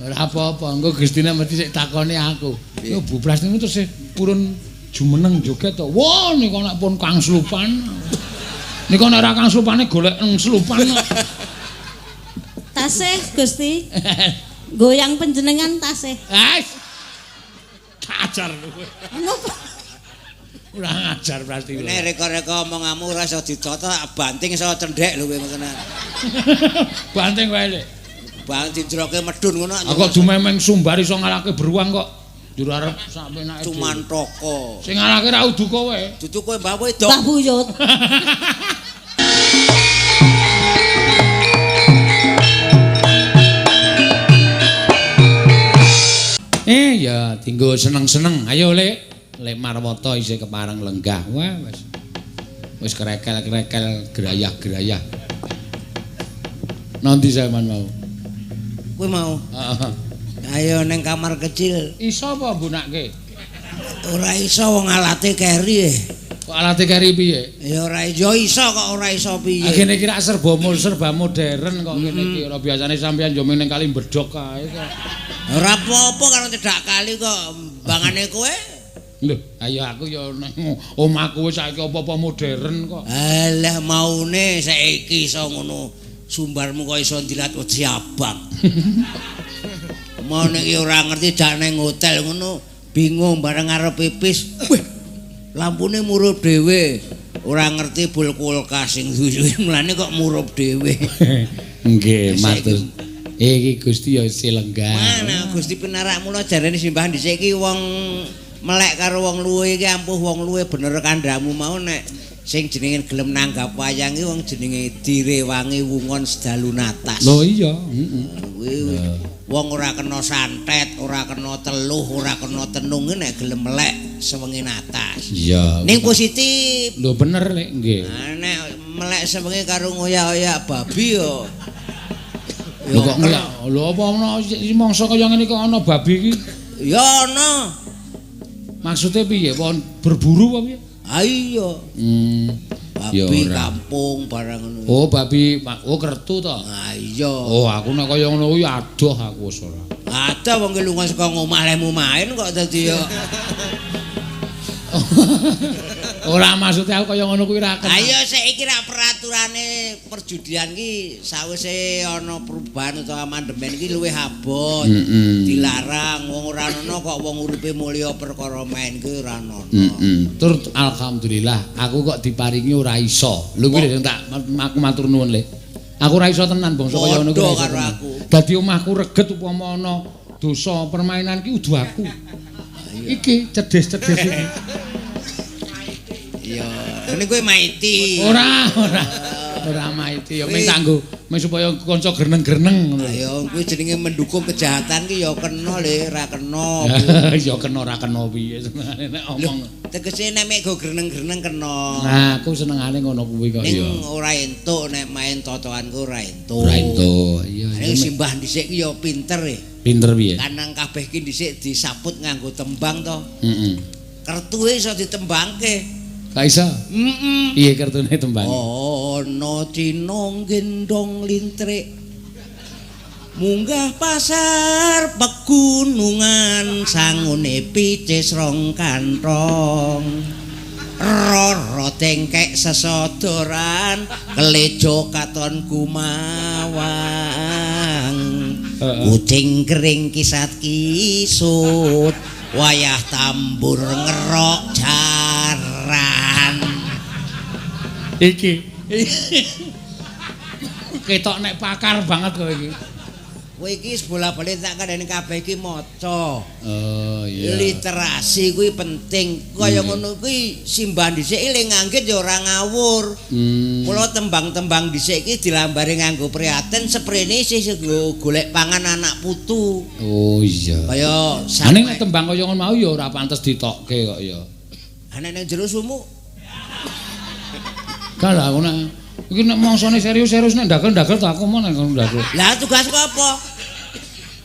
Ora apa-apa, engko Gustine mesti sik takoni aku. Yo Bu Prastini terus purun jumeneng joget to. Wah, nika nek pun Kang Slupan. Nika nek ora Kang Slupane golek nang Slupan kok. Tasih Gusti. Goyang panjenengan tasih. Ais. Ajar kowe. Napa? Ora ngajar Prastiwa. Nek reka-reka omonganmu ora iso dicotok, banting iso cendhek lho kowe ngoten. Banting wae, Lek. Bang dijroke medun ngono. Aku kok dumemeng sumbar iso ngalahke beruang kok. Njur arep sak penake. Cuman toko. Sing ngalahke ra udu kowe. Dudu kowe Mbah Wedok. Mbah Buyut. Ya dinggo seneng-seneng. Ayo, Lek. Lek Marwata isih kepareng lenggah. Wah, wis. Wis krekel-krekel, grayah-grayah. Nanti sampean mau. Kowe mau? Heeh. Ayo ning kamar kecil. Iso apa mbunake? Ora iso wong alate keri. Kok alate keri piye? Ya ora iso, iso kok ora iso piye. Ah kene iki rak serba modern kok kene iki. Ora biasane sampean yo ning kali mbedhok kae kok. Ora apa-apa karo cedhak kali kok bangane kowe. Lho, ayo aku ya nang omahku wis saiki apa-apa modern kok. Alah maune saiki iso ngono. Sumbarmu kok iso ndilat wedi abang. Mau nek ora ngerti jak nang hotel ngono, bingung bareng arep pipis. Wih, lampune murup dhewe. Ora ngerti bul kulkas sing suwe mlane kok murup dhewe. Nggih, matur. Iki Gusti ya isih lenggah. Mana Gusti pinarak mula jarene simbah dhisik iki wong melek karo wong luwe iki ampuh wong luwe bener kandhamu mau nek sing jenenge gelem nanggap wayang iki wong jenenge direwangi wungon sedalu natas. Lho iya, heeh. Kuwi wong ora kena santet, ora kena teluh, ora kena tenung nek gelem melek sewengi natas. Iya. Ning positif. Lho bener lek nggih. Nah, nek melek sewengi karo ngoyak-oyak babi yo. Lho kok ngoyak? Lho apa ana mangsa kaya ngene kok ana babi iki? Ya ana. Maksudnya piye? Pon berburu apa piye? Ha iya. Babi kampung barang ngono. Oh, babi oh kertu to. Ha iya. Oh, aku nek kaya ngono kuwi adoh aku wis ora. Adoh wong ki lunga saka omah lehmu main kok dadi yo. Ora maksudnya aku kaya ngono kuwi ra kenal. Ha iya saiki ra peraturane perjudian ki sawise ana perubahan utawa amandemen ki luwih abot. Dilarang wong ora ana kok wong uripe mulya perkara main ki ora ana. Tur alhamdulillah aku kok diparingi ora iso. Lho kuwi lho tak aku matur nuwun le. Aku ora iso tenan bangsa kaya ngono kuwi. Karo aku. Dadi omahku reget upama ana dosa permainan ki udu aku. Iki cedhes-cedhes iki. Iya, ngene kowe maiti. Ora, ora. Ora maiti ya mung tanggo, mung supaya kanca greneng-greneng ngono. Ya kuwi jenenge mendukung kejahatan ki ya kena le, ora kena. Ya kena ora kena piye senengane nek omong. Tegese nek mek go greneng-greneng kena. Nah, aku senengane ngono kuwi kok ya. Ning ora entuk nek main totoanku ora entuk. Ora entuk. Iya. Ning simbah dhisik ki ya pinter e. Pinter piye? Kanang kabeh ki dhisik disaput nganggo tembang to. Heeh. Kertuwe iso ditembangke. Gak iso? Heeh. Piye kertune tembang? Ana Cina gendong lintrik. Munggah pasar pegunungan sangune picis rong kantong. Roro tengkek sesodoran kelejo katon kumawang. Kucing kering kisat kisut wayah tambur ngerok jaran. Iki ketok nek pakar banget kowe iki. Kowe iki bola-bali tak kandhani kabeh iki maca. Oh iya. Literasi kuwi penting. Kaya ngono kuwi simbah dhisik le nganggit ya ora ngawur. Mula tembang-tembang dhisik iki dilambari nganggo prihatin seprene isih nggo golek pangan anak putu. Oh iya. Kaya ning nek tembang kaya ngono mau ya ora pantes ditokke kok ya. Ha nek ning jero sumuk. Gak lah aku nek iki nek mangsane serius-serius nek ndagel-ndagel ta aku mau nek ndagel. Lah tugasku apa?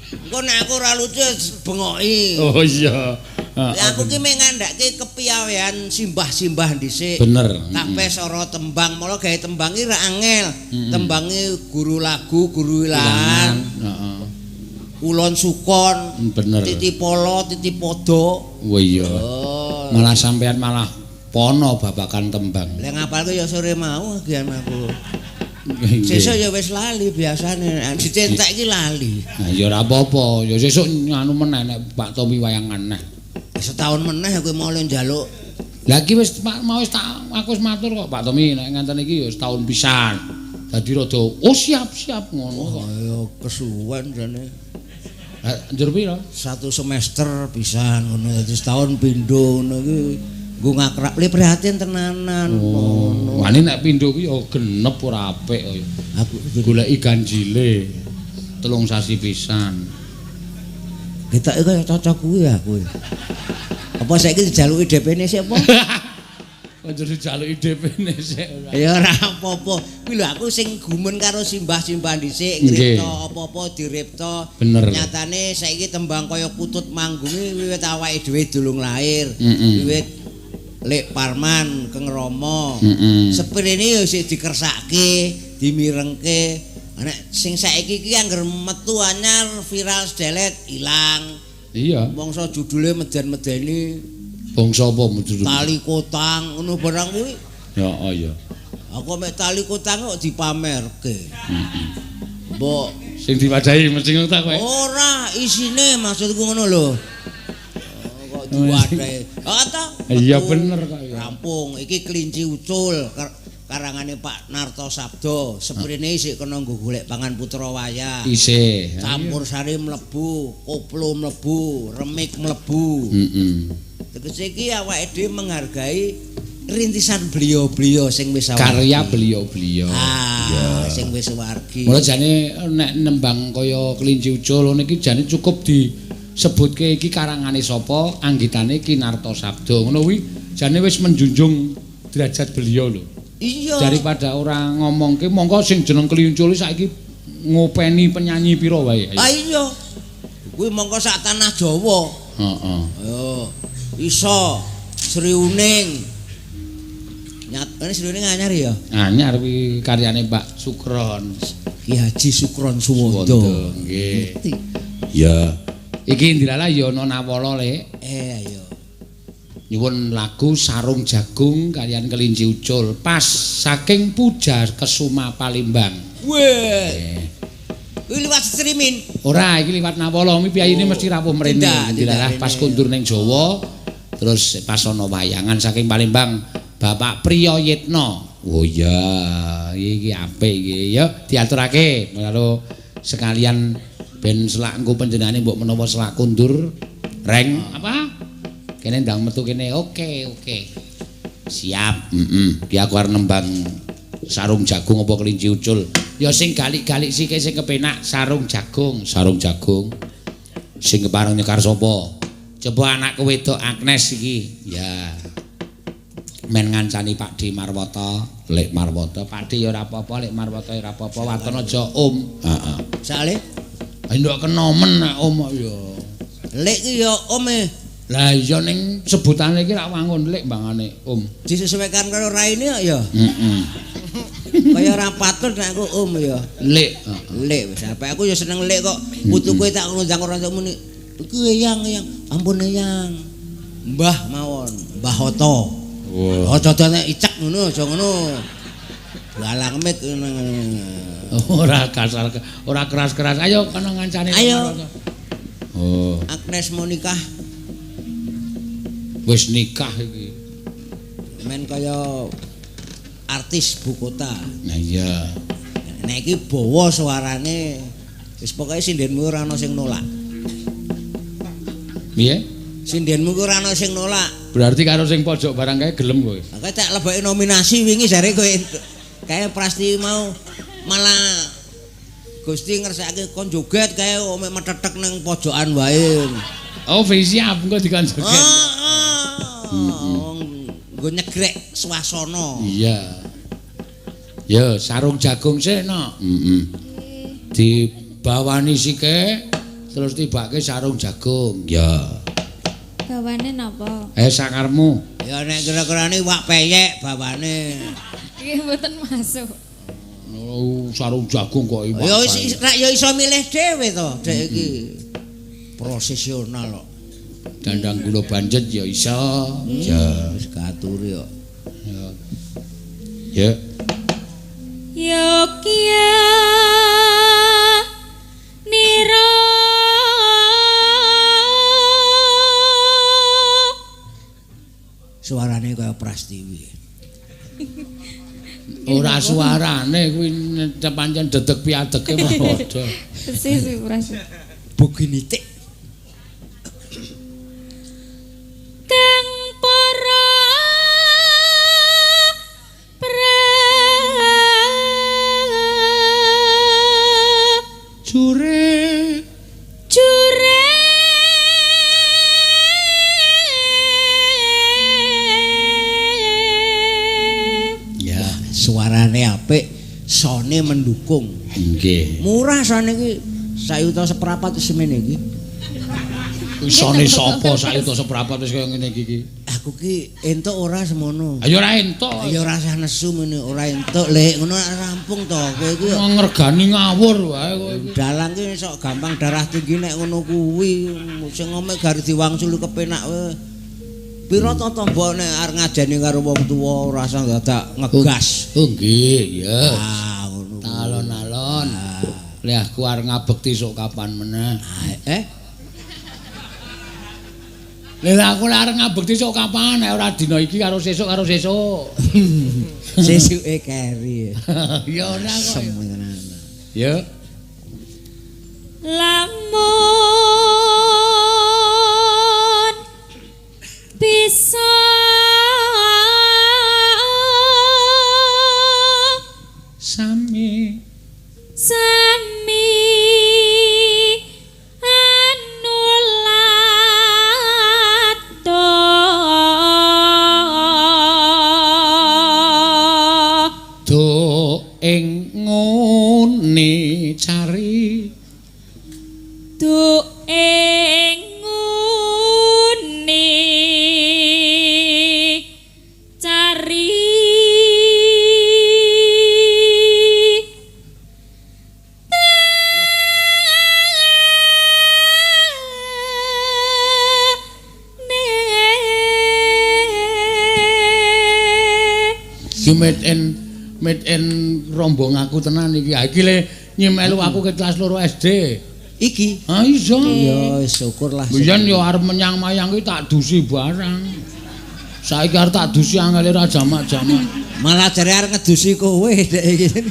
Engko nek aku ora lucu bengoki. Oh iya. Lah aku ki mung ngandhake kepiawean simbah-simbah dhisik. Bener. Kabeh sora tembang, mula gawe tembang ki ra angel. Tembange guru lagu, guru wilahan. Heeh. Kulon Sukon, Bener. Titipolo, Titipodo. Oh iya. Oh. Malah sampean malah pono babakan tembang. Lah ngapalku ya sore mau agian aku. Nggih. Sesuk ya wis lali biasane. Dicentek iki lali. Nah ya ora apa-apa. Ya sesuk nganu meneh nek Pak Tommy wayangan neh. Setahun meneh kowe mau njaluk. Lah iki wis mau wis tak aku wis matur kok Pak Tommy nek ngenten iki ya setahun pisan. Dadi rada oh siap-siap ngono kok. Ayo kesuwen jane. Lah njur pira? Satu semester pisan ngono dadi setahun pindho ngono iki nggo ngakrab le prihatin tenanan ngono. Wani nek pindho kuwi ya genep ora apik kok. Aku goleki ganjile 3 sasi pisan. Ketoke kaya cocok kuwi aku. Apa saiki dijaluki DP-ne sik apa? Kok njur dijaluki DP-ne sik ora. Ya ora apa-apa. Kuwi lho aku sing gumun karo simbah-simbah dhisik ngripta apa-apa diripta. Nyatane saiki tembang kaya kutut manggunge wiwit awake dhewe durung lahir. Wiwit Lek Parman Keng Rama. Seprene ya sik dikersake, dimirengke. Nek sing saiki iki angger metu anyar viral sedelet ilang. Iya. Mongso judule meden-medeni. Bangsa apa judule? Tali kotang ngono barang kuwi. Ya oh iya. Aku mek tali kotang kok dipamerke. Mbok sing diwadahi mesti ngono ta kowe? Ora, isine maksudku ngono lho. Kok diwadahi. Ah ta? Iya bener kok ya. Rampung, iki kelinci ucul karangane Pak Narto Sabdo. Seprene isih kena nggo golek pangan putra wayah. Isih. Campur sari mlebu, koplo mlebu, remik mlebu. Heeh. Tegese iki awake dhewe menghargai rintisan beliau-beliau sing wis karya beliau-beliau. Ah, sing wis wargi. Mula jane nek nembang kaya kelinci ucul ngono iki jane cukup disebutke iki karangane sapa, anggitane Ki Narto Sabdo. Ngono kuwi jane wis menjunjung derajat beliau lho. Iya. Daripada ora ngomongke mongko sing jeneng kelinci ucul saiki ngopeni penyanyi pira wae. Ah iya. Kuwi mongko sak tanah Jawa. Heeh. Ayo. Iso Sri Uning. Nyatane Sri Uning anyar ya? Anyar kuwi karyane Pak Sukron. Ki Haji Sukron Suwondo. Nggih. Ya. Iki ndilala ya ana nawala, Lek. Ayo. Nyuwun lagu Sarung Jagung kaliyan Kelinci Ucul pas saking Puja Kesuma Palembang. Weh. Kuwi liwat streaming. Ora, iki liwat nawala. Mi piyayine mesti rawuh mrene. Ndilalah pas kondur ning Jawa terus pas ana wayangan saking Palembang Bapak Priyo Yitno. Oh iya, iki apik iki. Ya diaturake karo sekalian ben selak engko panjenengane mbok menawa selak kondur reng apa? Kene ndang metu kene. Oke, oke. Siap. Heeh. Ki aku arep nembang sarung jagung apa kelinci ucul. Ya sing galik-galik sike sing kepenak sarung jagung, sarung jagung. Sing kepareng nyekar sapa? Coba anakku wedok Agnes iki. Ya. Men ngancani Pak D Marwoto, Lek Marwoto. Pak D ya ora apa-apa, Lek Marwoto ya ora apa-apa. Waton aja Om. Heeh. Sale? Ndok kenomen nek Om kok ya. Lek ki ya Om e. Lah iya ning sebutane iki rak wangun Lek mbangane Om. Disesuaikan karo raine kok ya. Heeh. Kaya ora patut nek aku Om ya. Lek. Lek wis sampe aku ya seneng Lek kok. Putuku tak ngundang ora untuk muni. Iku eyang eyang, ampun eyang. Mbah mawon, Mbah Hoto. Wah. Aja nek icek ngono, aja ngono. Galang mit ngono. Ora kasar, ora keras-keras. Ayo kono ngancane. Ayo. Oh. Agnes mau nikah. Wis nikah iki. Men kaya artis ibu kota. Nah iya. Nek iki bawa suarane wis pokoke sindenmu ora ana sing nolak. Piye? Sindenmu ku ora ana sing nolak. Berarti karo sing pojok barang kae gelem kowe. Kae tak leboke nominasi wingi jare kowe. Kae Prasti mau malah Gusti ngersakake kon joget kae mek methetek ning pojokan wae. Oh, siap engko dikon joget. Heeh. Nggo nyegrek swasana. Iya. Ya, sarung jagung sik no. Heeh. Dibawani sike terus tibake sarung jagung. Ya. Bawane napa? Sakarmu. Ya nek kira-kirane iwak peyek bawane. Nggih mboten masuk. Oh, sarung jagung kok iwak. Ya ya iso milih dhewe to, dek iki. Profesional kok. Dandang gula banjet ya iso. Ya wis katuri kok. Ya. Yogya nira suarane kaya Prastiwi. Ora suarane kuwi pancen dedeg piadege padha. Persis kuwi Prastiwi. Buginitik. Kang para jure jure ya suarane apik, sone mendukung. Nggih. Murah sone iki 1,25 juta semene iki. Isone sapa 1,25 juta wis kaya ngene iki iki. Aku ki entuk ora semono. Ayo ora entuk. Ya ora usah nesu ngene, ora entuk lek ngono rampung to kowe iki. Ngregani ngawur wae kowe iki. Dalang ki sok gampang darah tinggi nek ngono kuwi, sing ngomong gari diwangsuli kepenak wae. Pira to tombo nek arep ngajeni karo wong tuwa ora usah dadak ngegas. Oh nggih, ya. Ah ngono. Alon-alon. Lek aku arep ngabekti sok kapan meneh. Lha aku arep ngabekti sok kapan nek ora dina iki karo sesuk karo sesuk. Sesuke keri. Ya ora kok. Ya. Lamun bisa sami sami anulato do ing ngene cari do ing ngene cari iki made in rombong aku tenan iki. Ha iki le nyimelu aku ke kelas 2 SD. Iki. Ha iya. Ya syukurlah. Biyen yo arep menyang mayang kuwi tak dusi barang. Saiki arep tak dusi angele ra jamak-jamak. Malah jare arep ngedusi kowe dek iki.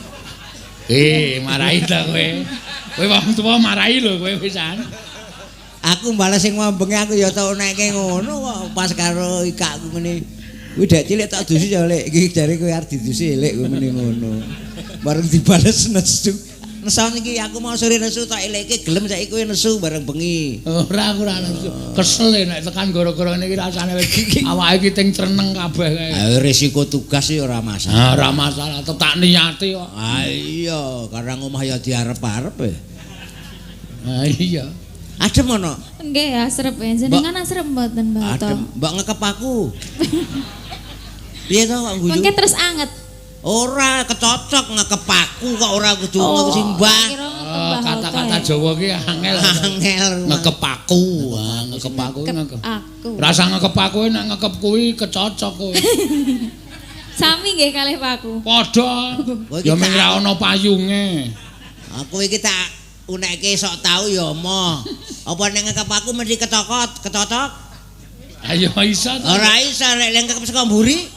Marahi ta kowe. Kowe wong tuwa marahi lho kowe pisan. Aku mbales sing mambengi aku ya tau nekke ngono kok pas karo ikakku ngene. Kuwi dek cilik tak dusi ya lek iki jare kowe arep didusi lek kowe muni ngono. Bareng dibales nesu. Nesu iki aku mau sore nesu tak eleke gelem saiki kowe nesu bareng bengi. Ora aku ora nesu. Kesel nek tekan gara-gara ngene iki rasane awake iki ting treneng kabeh kae. Ha risiko tugas ya ora masalah. Ora masalah, tetep tak niati kok. Ha iya, karang omah ya diarep-arep e. Ha iya. Adem ana? Nggih, asrep jenengan asrep mboten Mbak to. Adem, mbok ngekep aku. Piye to kok guyu? Mengke terus anget. Ora kecocok ngekep aku kok ora kudu ngekep simbah. Kata-kata Jawa ki angel. Angel. Ngekep aku, ngekep aku ngekep. Rasa ngekep aku nek ngekep kuwi kecocok kowe. Sami nggih kalih paku. Padha. Ya mung ra ana payunge. Aku iki tak unekke sok tau ya moh. Apa nek ngekep aku mesti kecokot, kecocok? Ayo iso to. Ora iso nek ngekep saka mburi.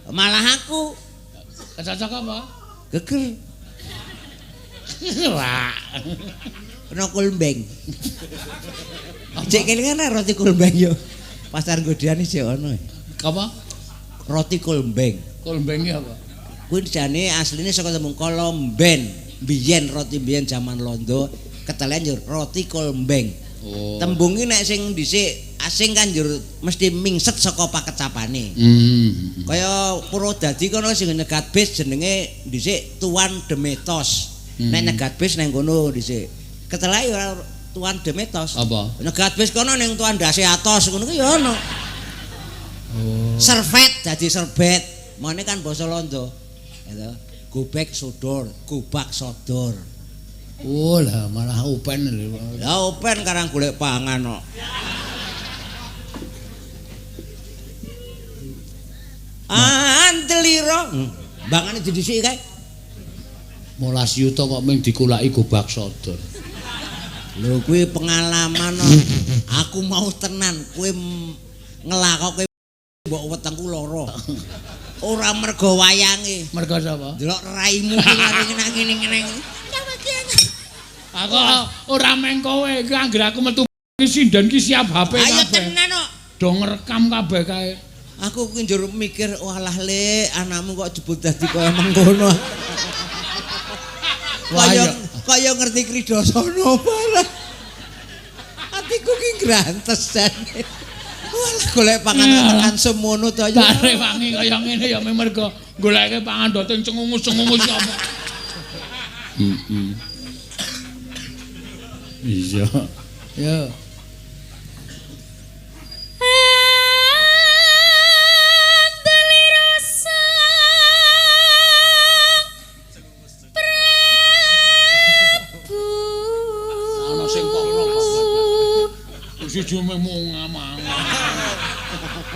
Malah aku kecocok apa? Geger. Wah. Kena kulmbeng. Cek kelingan roti kulmbeng yo. Pasar Godean isih ono. Apa? Roti kulmbeng. Kulmbeng ki apa? Kuwi jane asline saka tembung kolomben. Biyen roti biyen jaman Londo ketelen yo roti kolmbeng. Oh. Tembung ki nek sing dhisik asing kan njur mesti mingset saka pakecapane. Kaya Purwodadi kono sing nyegat bis jenenge dhisik Tuan Demetos. Nek nyegat bis nang kono dhisik. Ketelae ora Tuan Demetos. Apa? Nyegat bis kono ning Tuan Dase Atos ngono ki ya ono. Oh. Servet dadi serbet. Mane kan basa Londo. Gitu. Gobek sodor, gobak sodor. Oh lah malah open lho. Lah open karang golek pangan kok. Antelira. Bangane didhisiki kae. 15 yuta kok mung dikulaki gobak sodor. Lho kuwi pengalaman kok. Aku mau tenan kowe nglakoke mbok wetengku lara. Ora mergo wayange. Mergo sapa? Delok raimu ki ngene ngene ngene. Aku ora meng kowe iki anggere aku metu iki sinden ki siap HP kabeh. Ayo tenan kok. Do ngrekam kabeh kae. Aku ki njur mikir walah le anakmu kok jebul dadi kaya mengkono. Kaya kaya ngerti Kridasana barang. Atiku ki grantes jane. Walah golek pangan tekan semono to ya. Tak rewangi kaya ngene ya mergo goleke pangan doteng cengungus-cengungus apa. Heeh. Iya. Ya. Andelira sang Prabu. Ana sing kono kok. Siji mung mangan.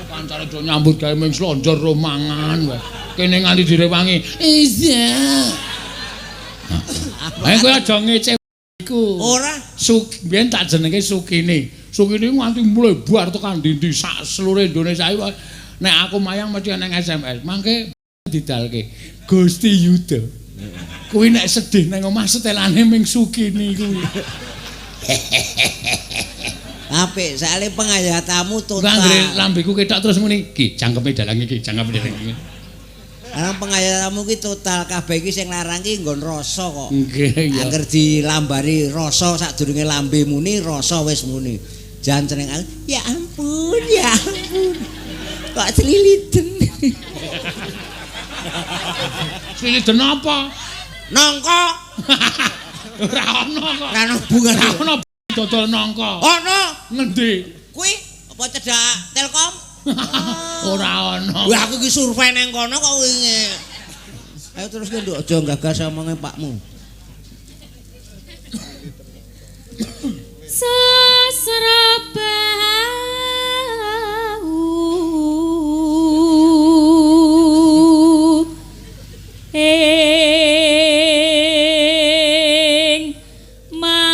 Kancane do nyambut gawe mung slonjor ro mangan wae. Kene nganti direwangi. Iya. Ayo kowe aja ngece iku. Ora. Biyen tak jenenge Sukini. Sukini nganti mlebar tekan ndi-ndi sak seluruh Indonesia iki. Nek aku mayang mesti nang SMS. Mangke didalke Gusti Yuda. Kuwi nek sedih nang omah setelane ming Sukini kuwi. Apik, soalé pengayatamu total. Anggere lambeku ketok terus muni, "Ki, cangkeme dalang iki, cangkeme dalang iki." Karena pengayatamu ki total kabeh iki sing larang ki nggon rasa kok. Nggih, iya. Angger dilambari rasa sadurunge lambe muni, rasa wis muni. Jan ceneng aku, ya ampun, ya ampun. Kok sliliden. Sliliden apa? Nangka. Ora ono kok. Ora ono hubungan. Ora ono dodol nangka. Ono. Ngendi? Kuwi apa cedhak Telkom? Ora ono. Wah aku iki survei nang kono kok wingi. Ayo terus ki nduk aja gagas omonge pakmu. Sasrabahu ing maes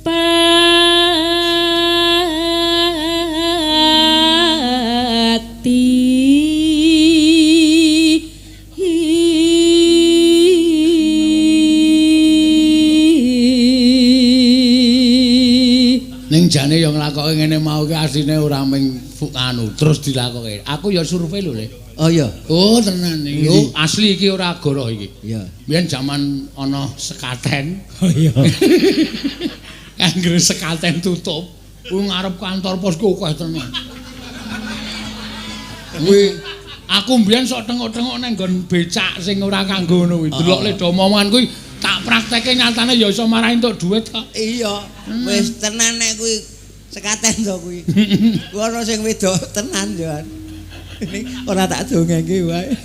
pati. Ning jane ya nglakoke ngene mau ki asline ora mung anu terus dilakoke. Aku ya survei lho, Le. Oh iya. Oh tenan iki. Oh, asli iki ora goroh iki. Iya. Biyen jaman ana sekaten. Oh iya. Anggere sekaten tutup, kuwi ngarep kantor pos ku akeh tenan. Kuwi aku mbiyen sok tengok-tengok nang nggon becak sing ora kanggo ngono kuwi. Delok le do omongan kuwi tak prakteke nyatane ya iso marahi entuk dhuwit kok. Iya, wis tenan nek kuwi sekaten to kuwi. Kuwi ana sing wedok tenan yo. Ini ora tak dongengke wae.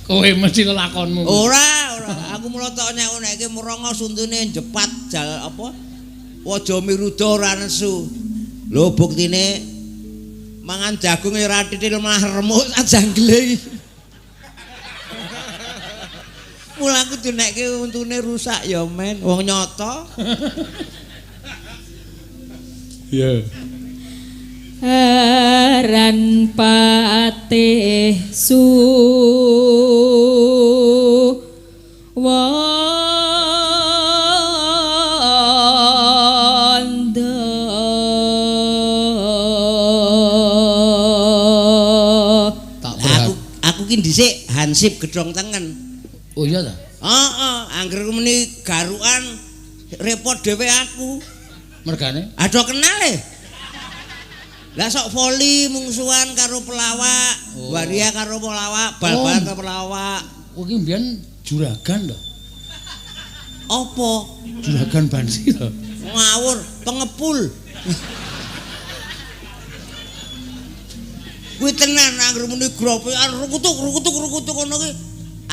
Kowe mesti lelakonmu. Ora, ora. Aku mula tok nek nek iki mrongo suntune jepat jal apa? Waja miruda ora nesu. Lho buktine mangan jagung ya ora titil malah remuk sak janggele iki. Mula aku dinekke untune rusak ya men, wong nyata. Iya. Aran patih suwanda. Aku ki dhisik hansip gedhong tengen. Oh iya ta? Heeh, angger muni garukan repot dhewe aku. Mergane? Aduh kenal e. Lah sok voli mungsuhan karo pelawak, oh. Waria karo pelawak, bal-balan karo pelawak. Kowe iki mbiyen juragan to? Apa? Juragan bansi to? Ngawur, pengepul. Kuwi tenan anggere muni gropokan rukutuk-rukutuk ngono kuwi.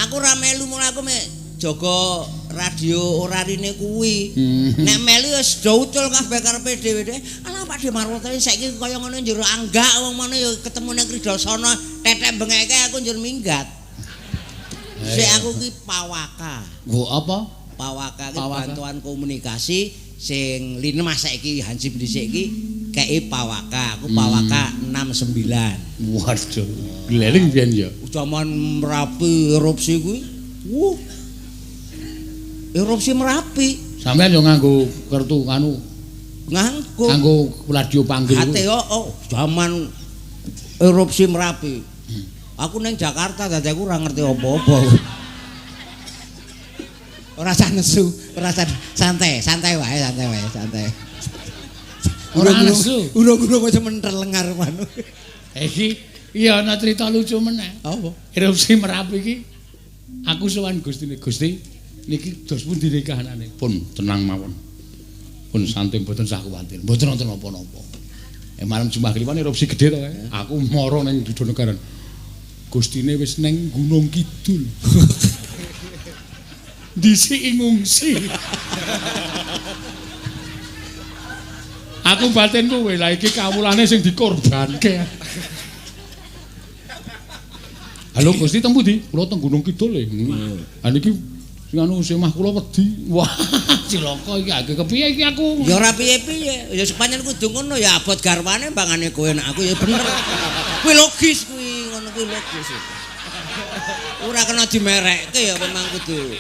Aku ora melu mung aku mek jaga radio ora rine kuwi. Nek melu wis do ucul kabeh karepe dhewe-dhewe. Alah Pak De Marwoto saiki kaya ngono njur anggak wong ngono ya ketemu ning Kridasana tetek bengeke aku njur minggat. Sik aku ki pawaka. Nggo apa? Pawaka ki bantuan komunikasi sing linemas saiki Hansip dhisik ki kei pawaka. Aku pawaka 69. Waduh, gleling biyen ya. Jaman Merapi erupsi kuwi. Wuh. Erupsi Merapi. Sampeyan yo nganggo kertu anu. Nganggo. Nganggo radio panggil. Ate yo oh, jaman erupsi Merapi. Aku ning Jakarta dadi aku ora ngerti apa-apa. Ora usah nesu, ora usah santai, santai wae, santai wae, santai. Ora nesu. Urung-urung aja mentel ngarepan. Iki iya ana cerita lucu meneh. Apa? Erupsi Merapi iki aku sowan Gustine. Gusti niki dos pundi nikahanane? Pun tenang mawon. Pun santai mboten usah kuwatir. Mboten wonten napa-napa. Malam Jumat Kliwon erupsi gedhe to kae. Aku mara ning Yudonegaran. Gustine wis ning Gunung Kidul. Dhisiki ngungsi. Aku batin kowe lah iki kawulane sing dikorbanke. Halo Gusti teng pundi? Kula teng Gunung Kidul e. Ha niki sing anu semah kula wedi. Wah, cilaka iki aku kepiye iki aku? Ya ora piye-piye. Ya sepanjen kudu ngono ya abot garwane mbangane kowe nek aku ya bener. Kuwi logis kuwi, ngono kuwi logis. Ora kena dimerekke ya memang kudu.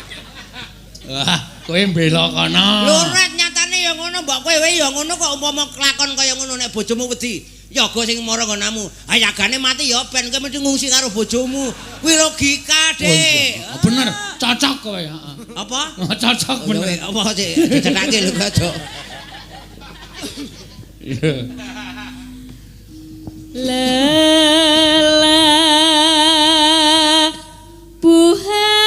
Wah, kowe mbela kono. Lho ora nyatane ya ngono, mbok kowe wae ya ngono kok umpama kelakon kaya ngono nek bojomu wedi. Yaga sing mara nggonamu. Ayagane mati ya ben kowe mesti ngungsi karo bojomu. Kuwi logika, Dik. Oh, bener, cocok kowe, heeh. Apa? Cocok bener. Apa sik dicethake lho aja. Iya. Lela buhan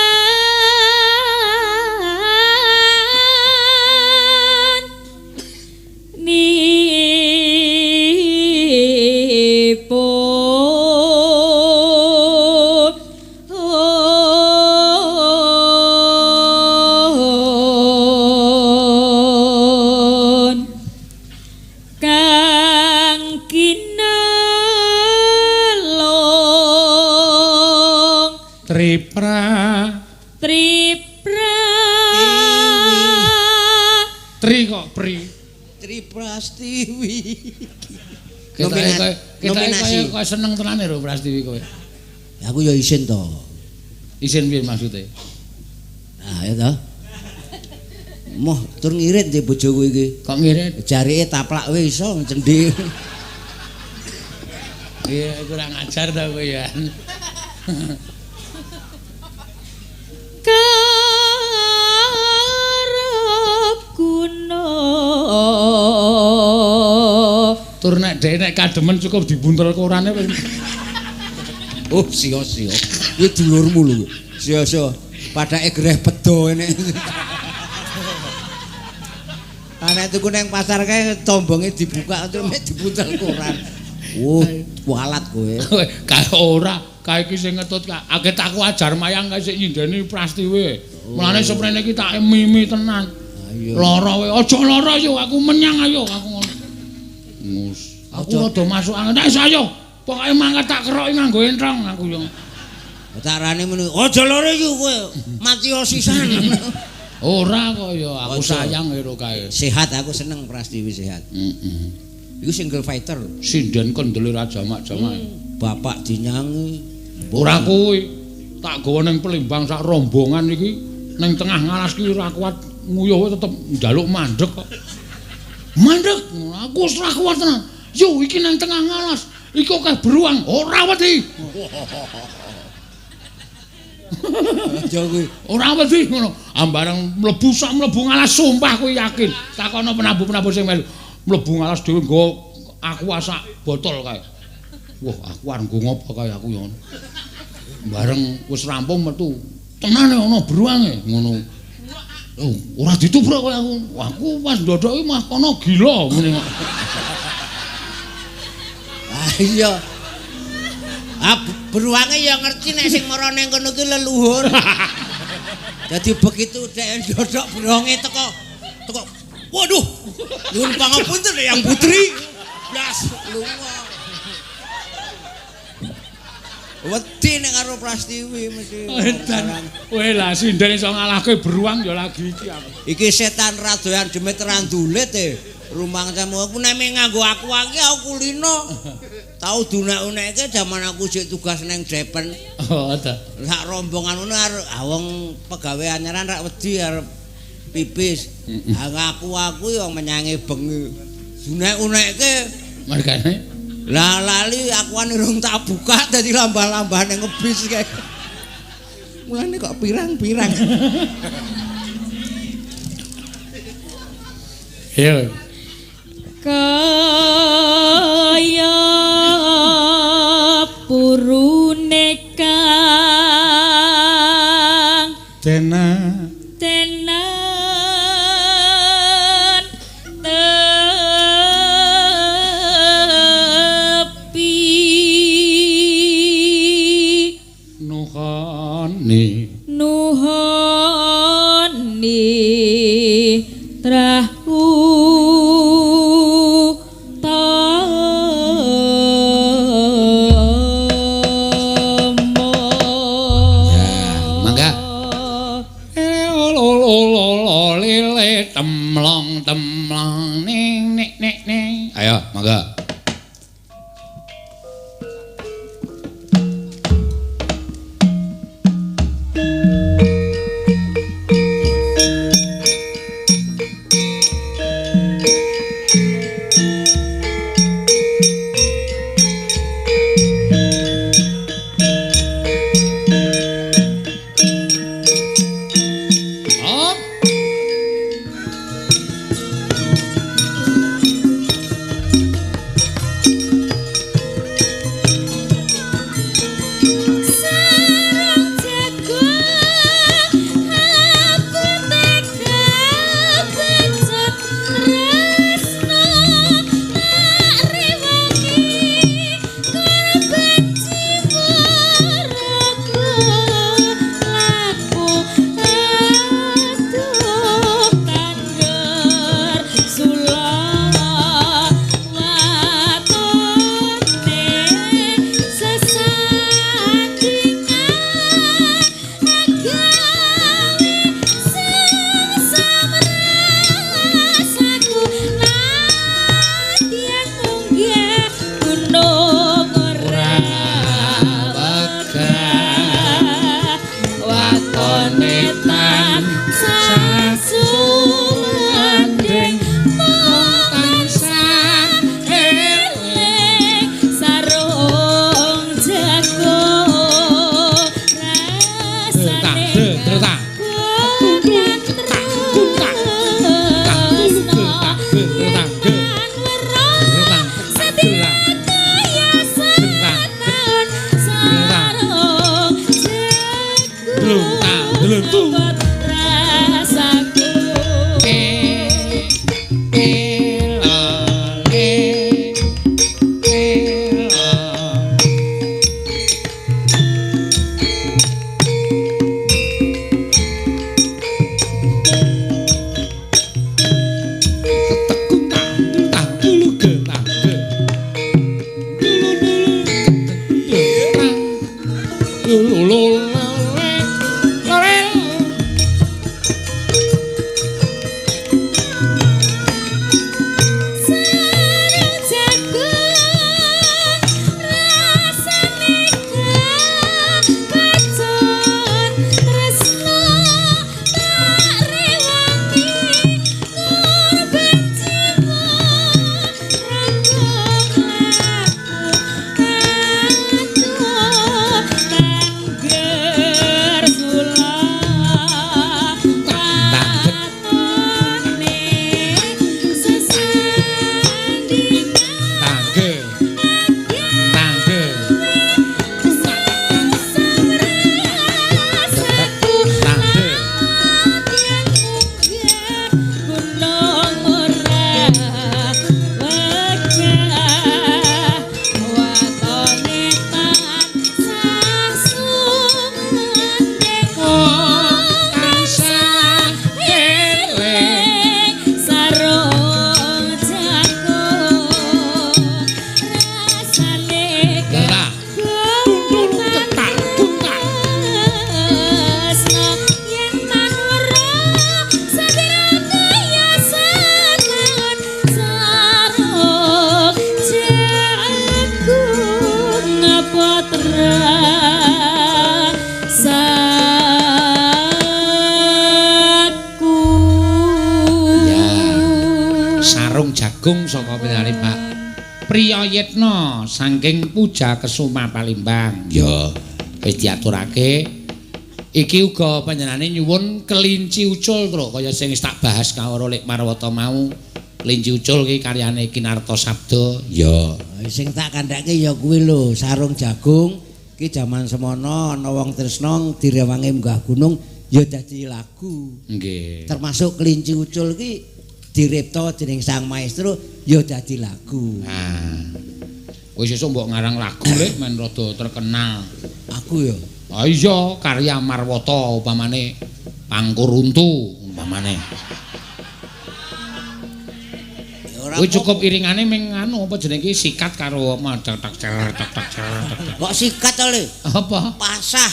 nipun kang kinelung Tripra Tripra Tri kok pri Triprastiwi. Ketoke kowe seneng tenan lho Prastiwi kowe. Aku ya isin to. Isin piye maksude? Nah, ya to. Moh tur ngirit ndek bojoku iki. Kok ngirit? Jarike taplak wae iso cendhi. Iya, kurang ajar ta kowe ya. Karep guna. Tur nek dhek nek kademen cukup dibuntel korane wis. Oh, sia-sia. Kuwi dulurmu lho. Sia-sia. Padake gereh pedo enek. Ana tuku nang pasar kae tombonge dibuka terus mek dibuntel koran. Oh, kualat kowe. Kae ora, kae iki sing ngetut akeh aku ajar mayang kae sik nyindeni Prastiwi. Mulane seprene iki tak mimi tenan. Lara kowe, aja lara yo aku menyang ayo aku ngono. Ngus. Aku rada masuk angin. Wis ayo. Pokoke mangkat tak keroki nganggo entrong aku yo. Carane muni, aja lara yo kowe, mati sisan. Ora kok ya, aku sayang karo kae. Sehat aku seneng Prastiwi sehat. Heeh. Iku single fighter. Sinden kendele ra jamak-jamak. Bapak dinyangi. Ora kuwi. Tak gawa ning Palembang sak rombongan iki ning tengah ngalas ki ora kuat nguyuh tetep njaluk mandek kok. Mandek, aku wis ora kuat tenan. Yo iki ning tengah ngalas, iki akeh beruang, ora wedi. Aja kuwi. Ora wedi ngono. Ambareng mlebu sak mlebu ngalas sumpah kuwi yakin. Takono penabuh-penabuh sing melu. Mlebu ngalas dhewe nggo aku sak botol kae. Wah, aku arep nggo ngopo kae aku ya ngono. Bareng wis rampung metu. Tenane ana beruange ngono. Oh, ora ditubruk kowe aku. Aku pas ndodhoki mah kono gila ngene kok. Ah iya. Ah beruange ya ngerti nek sing mara ning kono ki leluhur. Dadi begitu dek ndodok beruange teko teko. Waduh. Nyuwun pangapunten Yang Putri. Blas lunga. Wedi nek karo Prastiwi mesti. Edan. Kowe lah sinden iso ngalahke beruang ya lagi iki aku. Iki setan radoyan demit randulit e. Rumangsamu aku nek nganggo aku iki aku kulino. Tau dunek-unekke jaman aku sik tugas neng Depen. Oh, ta. Sak rombongan ngono arep wong pegawe anyaran rak wedi arep pipis. Aku yo menyangi bengi. Dunek-unekke mergane lah lali akuane urung tak buka dadi lambah-lambah ning ngebis kae. Mulane kok pirang-pirang. Iya. Kaya purune kang tenan tenan tepi nuhoni nuhoni trah temlong temlong ning nek nek ning. Ayo, mangga. tansah eling sarung jagung rasane Lah, ketak tuntak. tresno yen manura sadirake ya seneng sarung jagung apa trasaku. Ya. Sarung jagung saka penyanyi Pak Priyayitna saking Puja Kesuma Palembang. Ya, wis diaturake. Iki uga panjenengane nyuwun kelinci ucul, Tru, kaya sing wis tak bahas karo Lek Marwata mau. Kelinci ucul iki karyane Kinarto Sabdo. Ya. Sing tak kandhake ya kuwi lho, sarung jagung ki jaman semono ana wong tresna direwangi munggah gunung ya dadi lagu. Nggih. Termasuk kelinci ucul ki diripta dening sang maestro ya dadi lagu. Nah. Wis sesuk mbok ngarang lagu Lek men rada terkenal. Aku ya. Ah iya, karya Marwata upamane Pangkur Untu umpamane. Ya ora Kuwi cukup iringane ming anu apa jenenge iki sikat karo tak tak cer tak tak cer tak tak. Kok sikat to, Le? Apa? Pasah.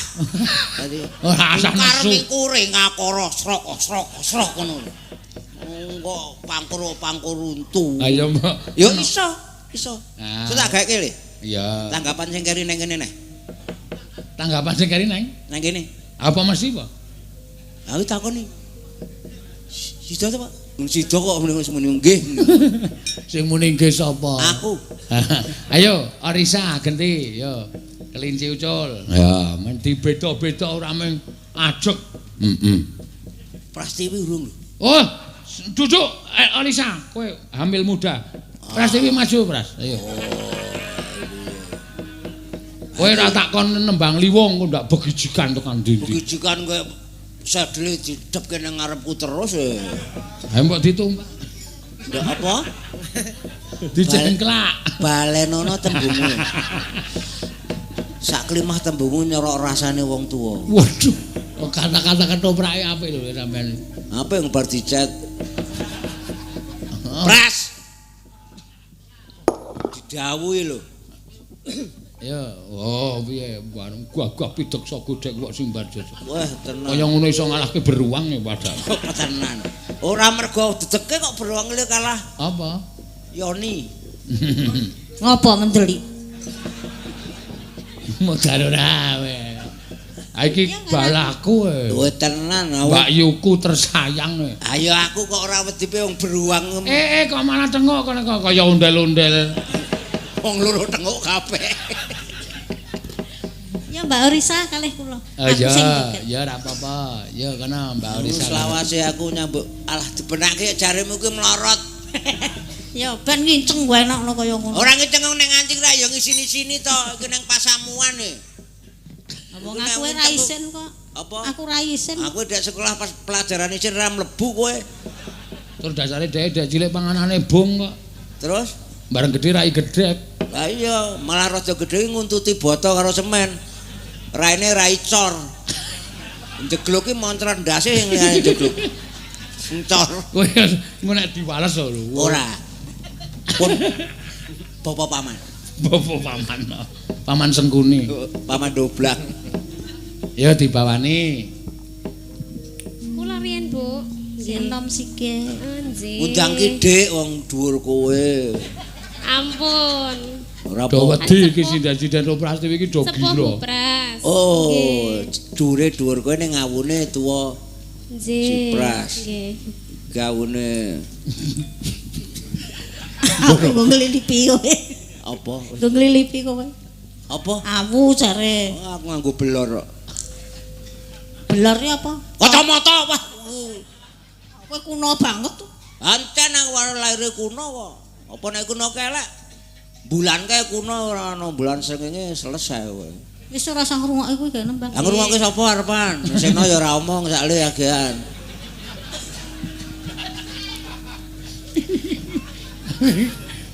Dadi Ora asah karo nesu. mingkure ngakara srok srok srok ngono lho. Kok pangkur-pangkur untu. Ayo mbok. Ya iso, iso. Ah. Iso tak gaeke Le. Iya. Tanggapan sing keri nang kene neh. Tanggapan sing keri nang. Nang kene. Apa mesti, Pak? Aku takoni. Sida to, Pak? Sida kok muni muni nggih. Sing muni nggih sapa? Aku. Ayo, Orisa genti, yo. Kelinci ucul. Ya, men dibeda-beda ora mung ajeg. Heeh. Prastiwi urung lho. Oh, duduk Orisa, kowe hamil muda. Prastiwi maju, Pras. Ayo. Kowe ora tak kon nembang liwong kok ndak begijikan tekan ndi-ndi. Begijikan kowe sedele didhepke nang ngarepku terus e. Ha mbok ditumpah. Ndak apa? Dijengklak. Balenono tembungu. Sak klimah tembungu nyorok rasane wong tuwa. Waduh, kok kata-kata ketoprake apik lho sampean. Apa yang bar dicet? Pras. Didhawuhi lho. Ya, oh piye bareng gagah pideksa godhek kok sing bar jajah. Wah, tenan. Kaya ngono iso ngalahke beruang ya padahal. Kok tenan. Ora mergo dedeke kok beruang le kalah Apa? Yoni. Ngopo mendeli? Modar ora kowe. Ha iki balaku e. Wah, tenan. Mbak Yuku tersayang e. Ayo aku kok ora wedi pe wong beruang. Eh kok malah tengok kono kok kaya ondel-ondel. Wong loro tengok kabeh. Ya Mbak Orisa kalih kula. Oh Aku ya, sing joget. ya ora apa-apa. Ya kana Mbak Orisa. Selawase aku nyambuk alah dibenake jaremu ki mlorot. Ya ben nginceng wae enak kaya ngono. Ora ngiceng ning anjing ra ya ngisini-sini to, iki nang pasamuan e. Wong aku ora isin kok. Apa? Aku ora isin. Aku ndek sekolah pas pelajaran isin ra mlebu kowe. Terus dasare dhek dhek cilik panganane bung kok. Terus Bareng gedhe rai gedhek. lah iya, malah rada gedhe nguntuti boto karo semen. Raine rai cor. Njegluk ki montret ndase sing liyane njegluk. Ngcor. Kowe engko nek diwales lho. Ora. Pun bapak paman. Bapak paman. Paman Sengkuni. Paman doblang. Ya dibawani. Kula riyen, Bu. Sing enom sike. Nggih. Undang ki Dik wong dhuwur kowe. Ampun. Ora Do apa. wedi iki sinden-sinden Prastiwi iki do Sepuh Bu gila. Pras. Oh, dhuwure dhuwur kowe ning ngawune tuwa Nggih. Si Pras. Nggih. gawune Aku nggo nglilipi kowe. apa? Nggo nglilipi kowe. Apa? Awu jare. Oh, aku nganggo belor kok. Belor ya apa? Kacamata wah. Kowe kuno banget. Ancen aku lahir kuno kok. Apa nek kuno kelek? Bulan kae kuno ora ana bulan srengenge selesai kowe. Wis ora usah ngrungokke kowe gak nembang. Lah ngrungokke sapa arepan? Seno ya ora omong sakle agean.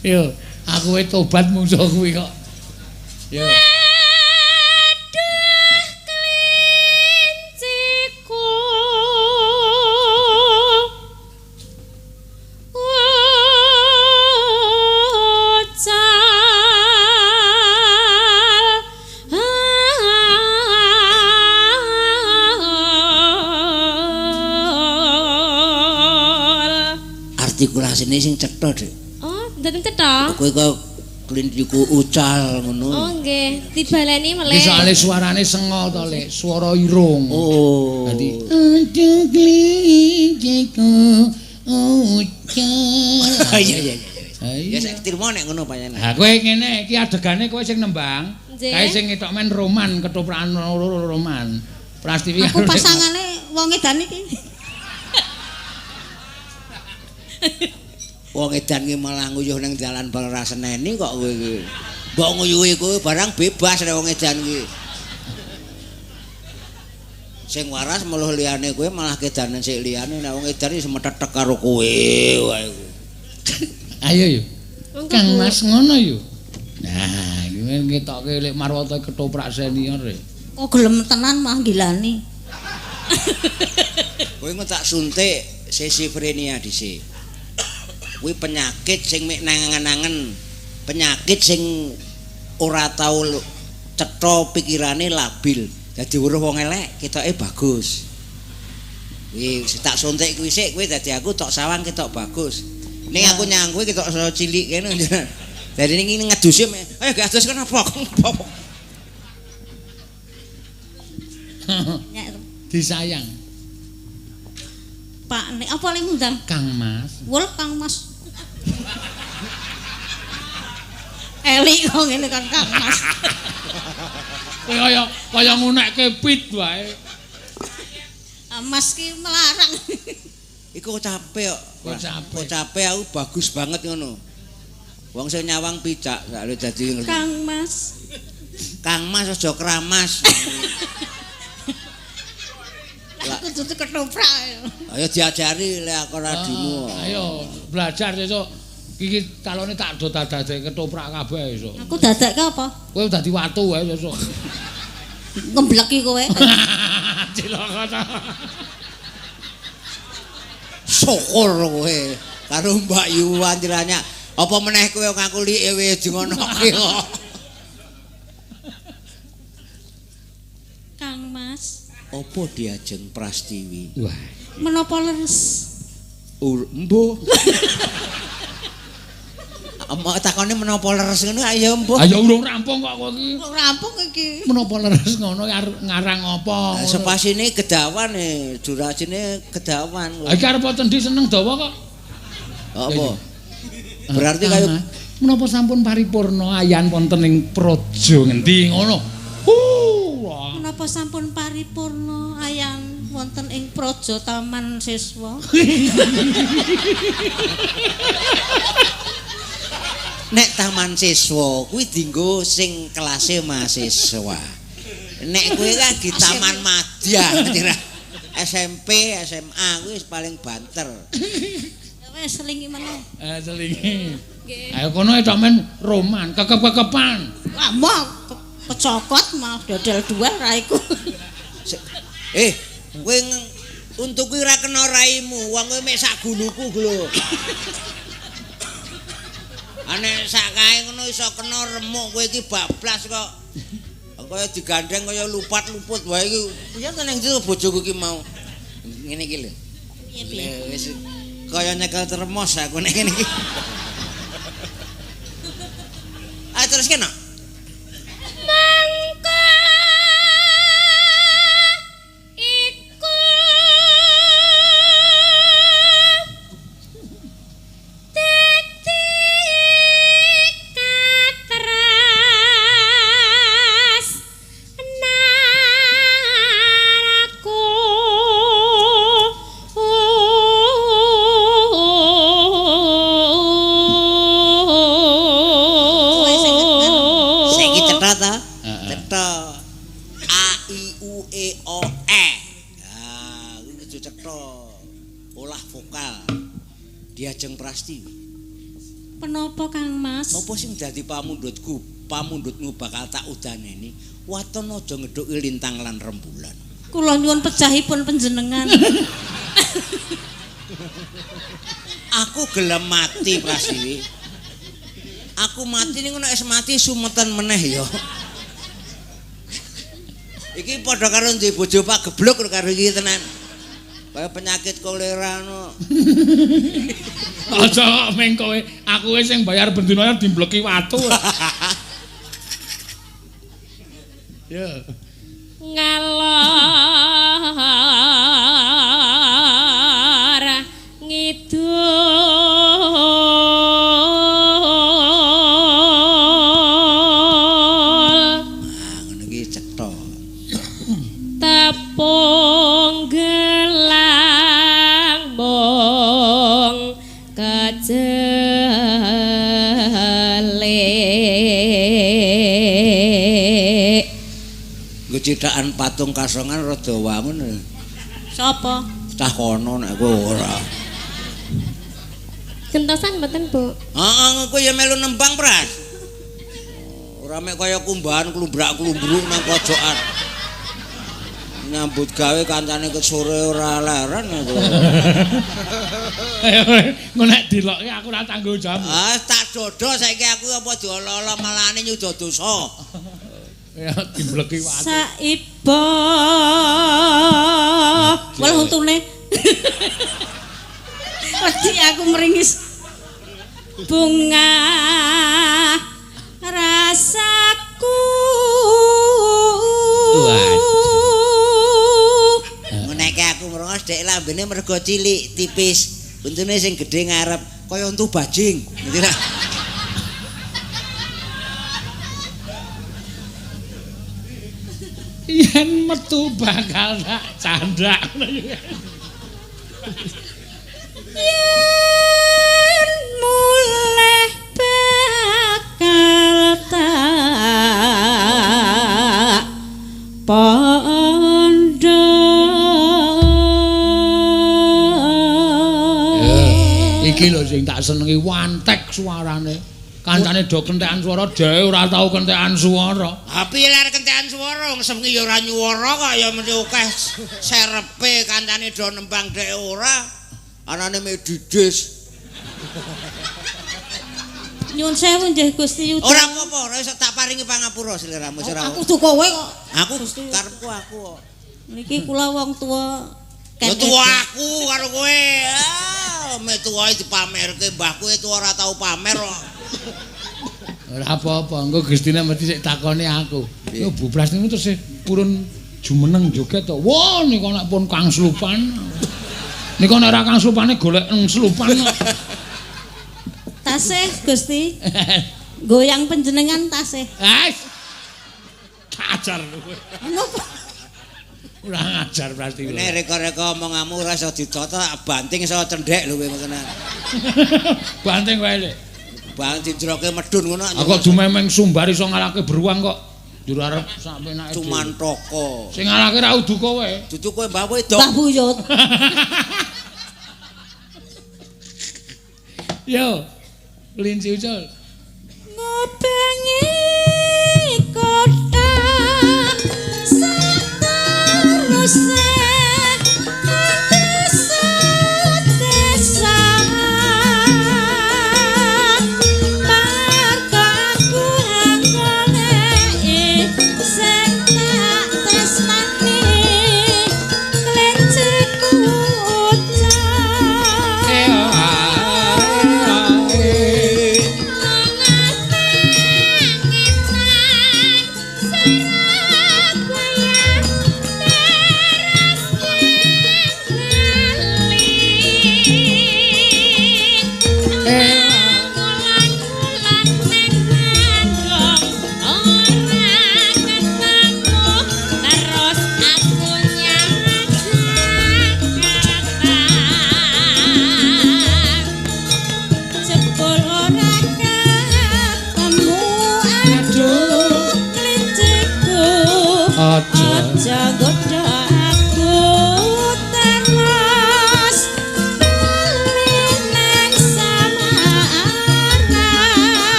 Yo, aku wis tobat mungsuh kuwi kok. Yo. Aduh kelinci Artikulasine sing cetha, Dik. Oh, mboten cetha. Kowe kok klintiku ucal ngono. Oh, nggih, dibaleni melih. Iki soalé suarane sengo to, Lek, swara irung. Oh. Dadi aduh klintiku ucal. Iya iya iya. Iya. Ya saiki trimo nek ngono pancen. Ha kowe ngene, iki adegane kowe sing nembang. Nggih. Kae sing ngetok men roman, ketoprakan loro roman. Prastiwi Aku pasangane wong edan iki. Wong edan ki malah nguyuh ning dalan bal ra seneni kok kowe iki. Mbok nguyuhi kowe barang bebas nek wong edan ki. Sing waras meluh liyane kowe malah kedanen sik liyane nek wong edan iki semetetek karo kowe wae. Ayo yo. Monggo, Kang Bu. Mas ngono yo. Nah, iki ngetokke Lek Marwata ketoprak senior e. Kok gelem tenan mah gilani. Kowe engko tak suntik schizophrenia dhisik. Kuwi penyakit sing mek nangen-angen, penyakit sing ora tau cetha pikirane labil. Dadi weruh wong elek ketoke bagus. Kuwi tak suntik kuwi sik kowe dadi aku tok sawang ketok bagus. Ning aku nyang kowe ketok so cilik kene. Dadi ning ngedusi ayo gak adus kenapa? Disayang Pak nek apa le ngundang? Kang Mas. Wul Kang Mas. Eli kok ngene kan Kang Mas. Kowe kaya kaya ngunekke pit wae. Mas ki melarang. Iku capek kok. Kok capek. Kok capek aku bagus banget ngono. Wong sing nyawang picak sak lho dadi ngerti. Kang Mas. Kang Mas aja keramas. Aku dudu ketoprak. Ayo diajari lek aku ora dimu. Ayo belajar sesuk. Iki calone tak do dadake ketoprak kabeh esuk. Aku dadekke apa? Kowe dadi watu wae sesuk. Ngembleki kowe. Cilaka ta. Syukur kowe karo Mbak Yu anjirane. Apa meneh kowe ngaku like wis ngonoke kok. Kang Mas, Apa diajeng Prastiwi? Wah. menapa leres? Embuh. Amok takone menapa leres ngono ayo embuh. Ayo urung rampung kok kowe iki. Kok rampung iki? Menapa leres ngono ngarang apa? Nah, sepasine kedawan e, durasine kedawan. Ha iki arep cendi seneng dawa kok. Apa? Berarti kaya menapa sampun paripurna ayan wonten ing praja ngendi ngono. Wah. Menapa sampun paripurna ayan wonten ing praja Taman Siswa? Nek Taman Siswa kuwi dienggo sing kelase mahasiswa. Nek kowe kan di Taman Madya, SMP, SMA kuwi wis paling banter. Wis selingi meneh. Selingi. Nggih. Ayo kono etok men roman, kekep-kekepan. Wah, mau kecokot malah dodol dua raiku. Kowe untuk kuwi ora kena raimu, wong kowe mek sak guluku lho. Nek sak kae ngono iso kena remuk kowe iki bablas kok. Kaya digandeng kaya lupat-luput wae iki. Piye to ning ndi bojoku iki mau? Ngene iki lho. Piye piye? Wis kaya nyekel termos aku nek ngene iki. Ah terus kena. Mangko iku dadi katras naraku. Saiki cetha ta? Heeh. Cetha. A I U E O E. Ah, kuwi kudu cetha. Olah vokal. Diajeng Prastiwi. Penapa Kang Mas? Apa sing dadi pamundhutku? Pamundhutmu bakal tak udaneni. Waton aja ngedhuki lintang lan rembulan. Kula nyuwun pejahipun panjenengan. Aku gelem mati Prastiwi. Aku mati ning nek wis mati sumeten meneh ya. Iki padha karo duwe bojo Pak Gebluk karo iki tenan. Kaya penyakit kolera no. Aja kok meng kowe, aku wis sing bayar bendina dimbleki watu. Ya. Ngalor ngidul Ah, ngono iki cetha. Tepung gelang mung kejelik. Nggo cithakan patung kasongan rada wangun. Sapa? Cah kono nek kowe ora. Gentosan mboten, Bu? Heeh, kowe ya melu nembang, Pras. Ora mek kaya kumbahan klumbrak-klumbruk nang pojokan. Nyambut gawe kancane ket sore ora leren aku. Engko nek dilokke aku ora tanggung jawab. Ah, tak dodo saiki aku apa diolo-olo malane nyuda dosa. Ya dimbleki watu. Saiba. Walah untune. Wedi aku meringis. Bunga rasaku. Nguneke aku merongos dek lambene mergo cilik tipis. Untune sing gedhe ngarep kaya untu bajing. Ngerti ra? Yen metu bakal tak candhak. Yen mulih bakal tak pondho. Iki lho sing tak senengi wantek suarane. Kancane do kentekan swara dhewe ora tau kentekan swara. Ha piye lar kentekan swara wong sewengi ya ora nyuwara kok ya mesti akeh serepe kancane do nembang dhek ora. Anane medidis. Nyuwun sewu nggih Gusti Yuda. Ora apa-apa, ora iso tak paringi pangapura sliramu ora. Aku kudu kowe kok. Aku karepku aku kok. Niki kula wong tuwa. Ya tuwa aku karo kowe. Ah, metuwae dipamerke mbahku itu ora tau pamer kok. Ora apa-apa, engko Gustina mesti sik takoni aku. Yo Bu Pras niku terus purun jumeneng joget to. Wah niku nek pun kang slupan. Niku nek ora kang slupane golek slupan. Tasih Gusti. Goyang panjenengan tasih. Ais. Ajar kowe. Napa? Ora ngajar Prastiwa. Nek reka-reka omonganmu ora iso ditata, banting iso cendhek lho kowe ngoten. Banting wae lek. Bang dijroke medun ngono. Aku kok dumemeng sumbar iso ngalahke beruang kok. Njur arep sak penake. Cuman toko. Sing ngalahke ra udu kowe. Dudu kowe Mbah Wedok. Mbah Buyut. Yo. Kelinci ucul. Ngubengi kota sateruse desa marga aku anggone sing tak tresnani kelinciku ucul. Nangis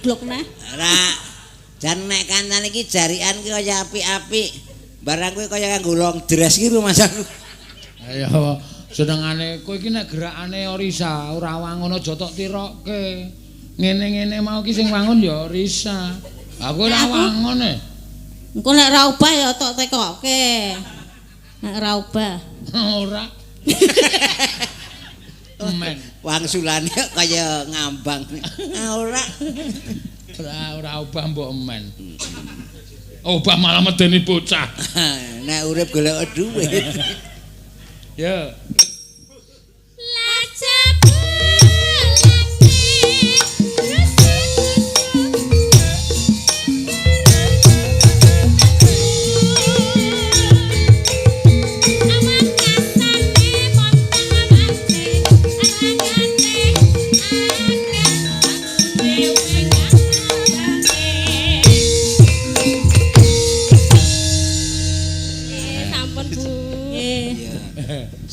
Goblok neh. Ora. Jan nek kancane iki jarikan ki kaya apik-apik. Barang kowe kaya nganggo long dress ki rumangsaku. Ayo senengane kowe iki nek gerakane Orisa ora wangun aja tok tirokke. Ngene-ngene mau ki sing wangun ya Orisa. Aku ora wangun e. Engko nek ora obah ya tok tekokke. Nek ora obah. Ora. Men. Wangsulane kaya ngambang. Ora. Ora obah mbok men. Obah malah medeni bocah. Nek urip golek dhuwit. Ya.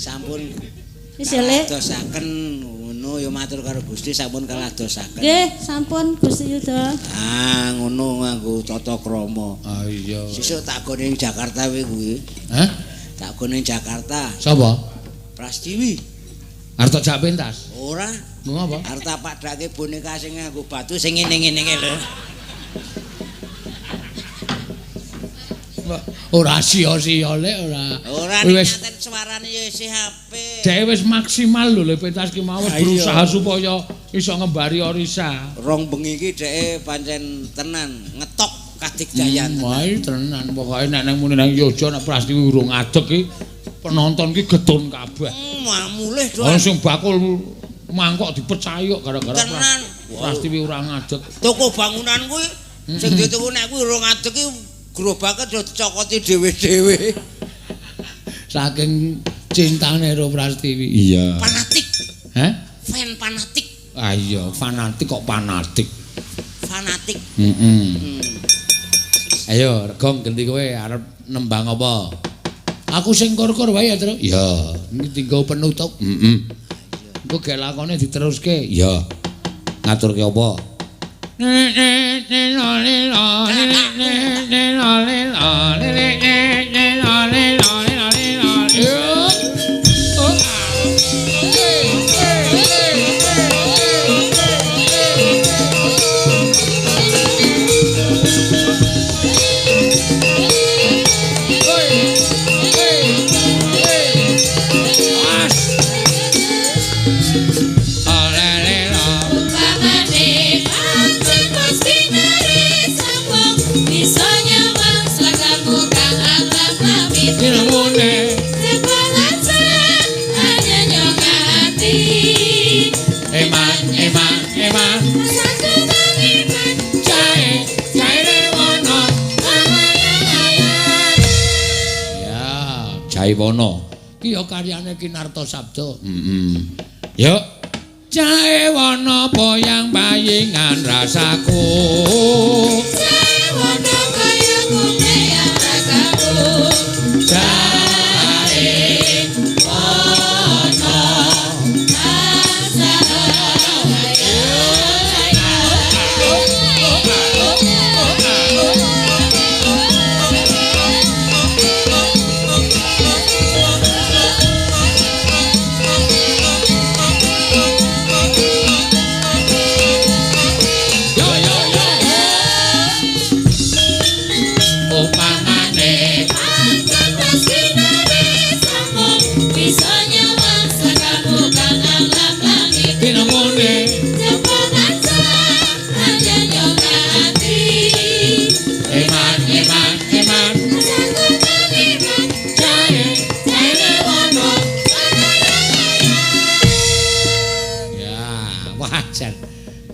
Sampun wis ya Lek. Kaladosaken ngono ya matur karo Gusti sampun kaladosaken. Nggih, sampun Gusti Yuda. Ah, ngono nganggo tata krama. Ah iya. Sesuk tak gone ning Jakarta kuwi. Hah? Tak gone ning Jakarta. Sapa? Prastiwi. Arep tak jak pentas? Ora. Nggo apa? Arep tak padhake boneka sing nganggo batu sing ngene-ngene lho. Ora sia-sia Lek ora. Ora wis nyaten suarane ya isih apik. Dhewe wis maksimal lho le pentas ki mau wis berusaha supaya iso ngembari Orisa. Rong bengi iki dheke pancen tenan ngetok kadigdayan. Wah, tenan pokoke nek nang muni nang Yogya nek Prastiwi urung ngadeg ki penonton ki getun kabeh. Mulih do. Ana sing bakul mangkok dipecahi kok gara-gara tenan Prastiwi ora ngadeg. Toko bangunan kuwi sing dituku nek kuwi urung ngadeg ki gerobake do dicokoti dhewe-dhewe. Saking cintane karo Prastiwi. Iya. Fanatik. Hah? Fan fanatik. Ah iya, fanatik kok fanatik. Fanatik. Heeh. Ayo, Regong ganti kowe arep nembang apa? Aku sing kur-kur wae ya, Tru. Iya, iki tinggal penutup. Heeh. Engko gek lakone diteruske. Iya. Ngaturke apa? Jaiwono. Ki ya karyane Ki Narto Sabdo. Heeh. Yuk. Jaiwono boyang bayingan rasaku. Jaiwono kaya kumeyang rasaku. Jaiwono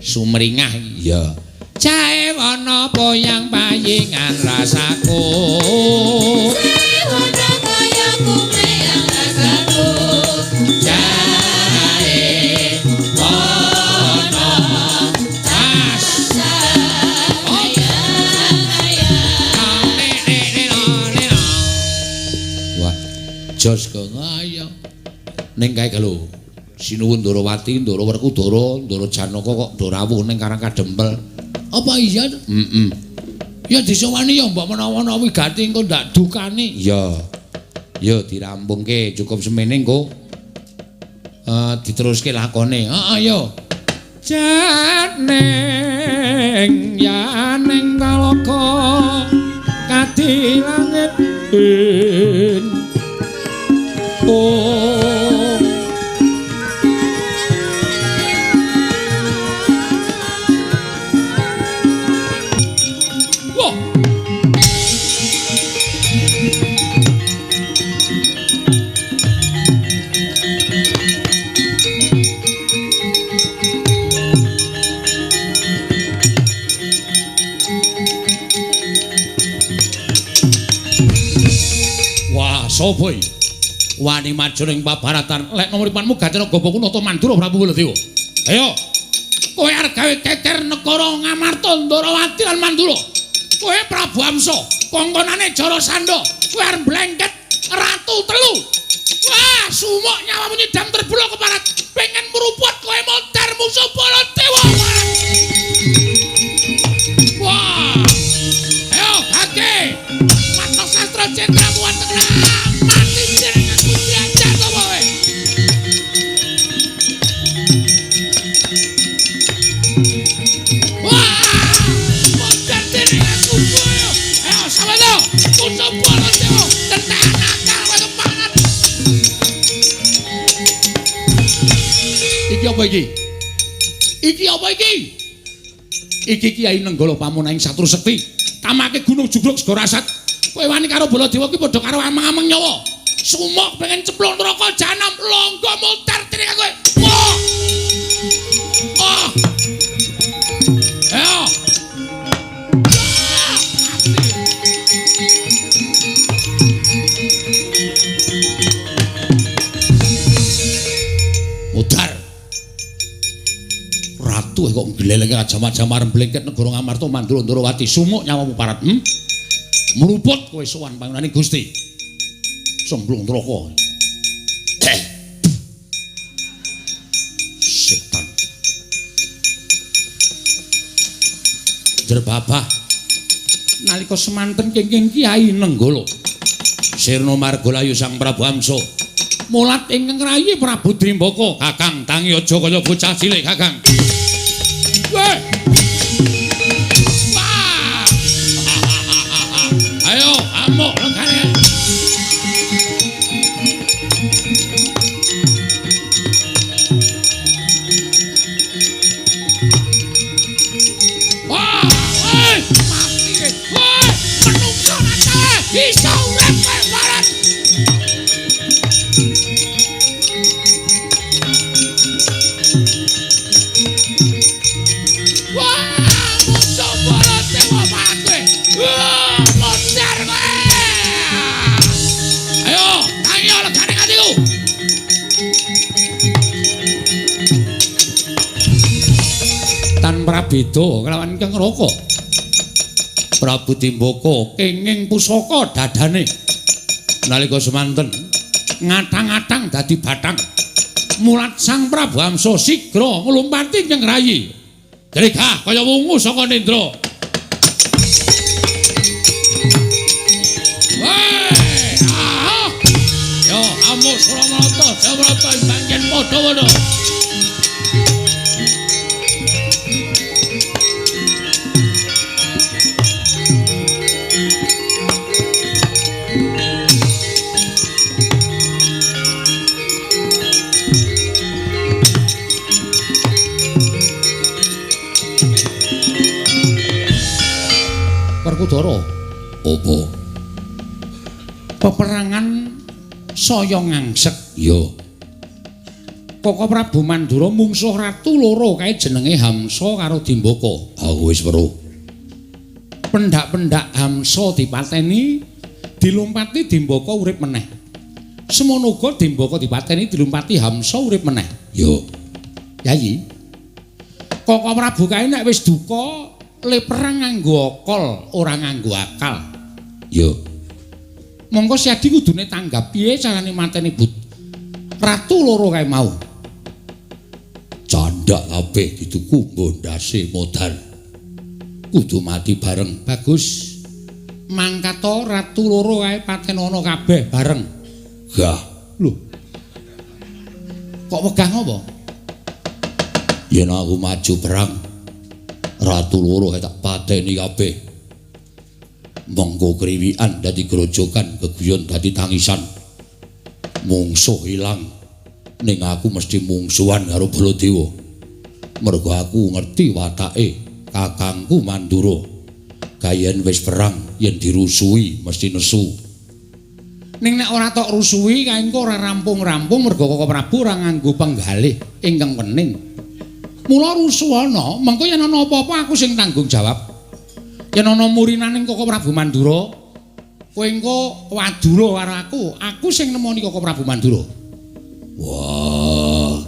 Sumringah iya. Jaiwono boyang bayingan rasaku. Jaiwono kaya kumeyang rasaku. Jaiwono tas. Wah, jos kok ayo. Ning kae lho. Sinuwun Ndorowati, Ndoro Werkudara, Ndoro Janaka kok do rawuh ning Karang Kadempel. Apa iya? Heeh. Ya disowani ya mbok menawa ana wigati engko ndak dukani. Iya. Ya dirampungke cukup semene engko. Diteruske lakone. Heeh ya. Janeng yaning talaga kadi langit. Oh. Wah. Wah, sapa iki? Wani maju ning pabaratan. Lek nomoripanmu Gacana Goboku Nata Mandura Prabu Baladewa. Ayo. Kowe arep gawe keker negara Ngamarta Ndarawati lan Mandura. Kowe Prabu Amsa, kongkonane Jarasandha. Kowe arep blengket ratu telu. Wah, sumuk nyawamu nyidam terbelok keparat. Pengen meruput kowe modar musuh Baladewa. Wah. Ayo, gage. Mata sastra cendra muat mati jeneng aku diajar to kowe. Wah, modar jeneng aku kowe. Ayo sampeyan musuh Baladewa tenang akal kowe keparat. Iki apa iki? Iki apa iki? Iki Kyai Nenggala pamunaing Satru Sekti. Tamake Gunung Jugruk Segara Asat. Kowe wani karo Baladewa ki padha karo ameng-ameng nyawa. Sumuk pengen cemplung neraka jahanam, longgo mutar jeneng kowe. Wah. Ah. Ayo. Mudar. Ratu kok nglelenge jama-jama blengket negara Ngamarta Mandura Ndarawati. Sumuk nyawamu parat. Mruput kowe sowan panjenengane Gusti. Cemplung neraka. Setan. Jerbabah nalika semanten kenging Kyai Nenggala. Sirna margalayu Sang Prabu Amsa. Mulat ingkang rayi Prabu Drimbaka, Kakang tangi aja kaya bocah cilik, Kakang. Weh. Wah. Ayo, amuk lengkane. Wah, weh, mati kowe. Weh, menungso nakal iso urip kowe barat. Wah, musuh Baladewa barat kowe. Wah, modar kowe. Ayo, tangi legane atiku. Tan prabeda kelawan Kang Raka. Prabu Timbaka kenging pusaka dadane. Nalika semanten ngathang-athang dadi bathang. Mulat Sang Prabu Amsa sigra nglumpati ing rayi. Gregah kaya wungu saka nendra. Weh, ah. Yo amuk Suramarta, Jamarta bangken padha-padha. Werkudara, apa? Peperangan saya ngangsek. Ya. Koko Prabu Mandura mungsuh ratu loro kae jenenge Hamsa karo Dimbaka. Aku wis weruh. Pendak-pendak Hamsa dipateni, dilumpati Dimbaka urip meneh. Semono uga Dimbaka dipateni, dilumpati Hamsa urip meneh. Ya. Yayi. Koko Prabu kae nek wis duka le perang nganggo akal, ora nganggo akal. Ya. Mongko Siadi kudune tanggap piye carane mateni but ratu loro kae mau. Candhak kabeh dituku nggo ndase modal. Kudu mati bareng. Bagus. Mangkata ratu loro kae patenono kabeh bareng. Gah. Lho. Kok wegah ngopo? Yen aku maju perang, ratu loro kae tak pateni kabeh. Monggo kriwikan dadi grojogan, geguyon dadi tangisan. Mungsuh ilang, ning aku mesti mungsuhan karo Baladewa. Mergo aku ngerti watake kakangku Mandura. Gayen wis perang, yen dirusuhi mesti nesu. Ning nek ora tok rusuhi kae engko ora rampung-rampung mergo Koko Prabu ora nganggo penggalih ingkang wening. Mula rusuhana, mengko yen ana apa-apa aku sing tanggung jawab. Yen ana murinaning Koko Prabu Mandura, kowe engko wadura karo aku, aku sing nemoni Koko Prabu Mandura. Wah.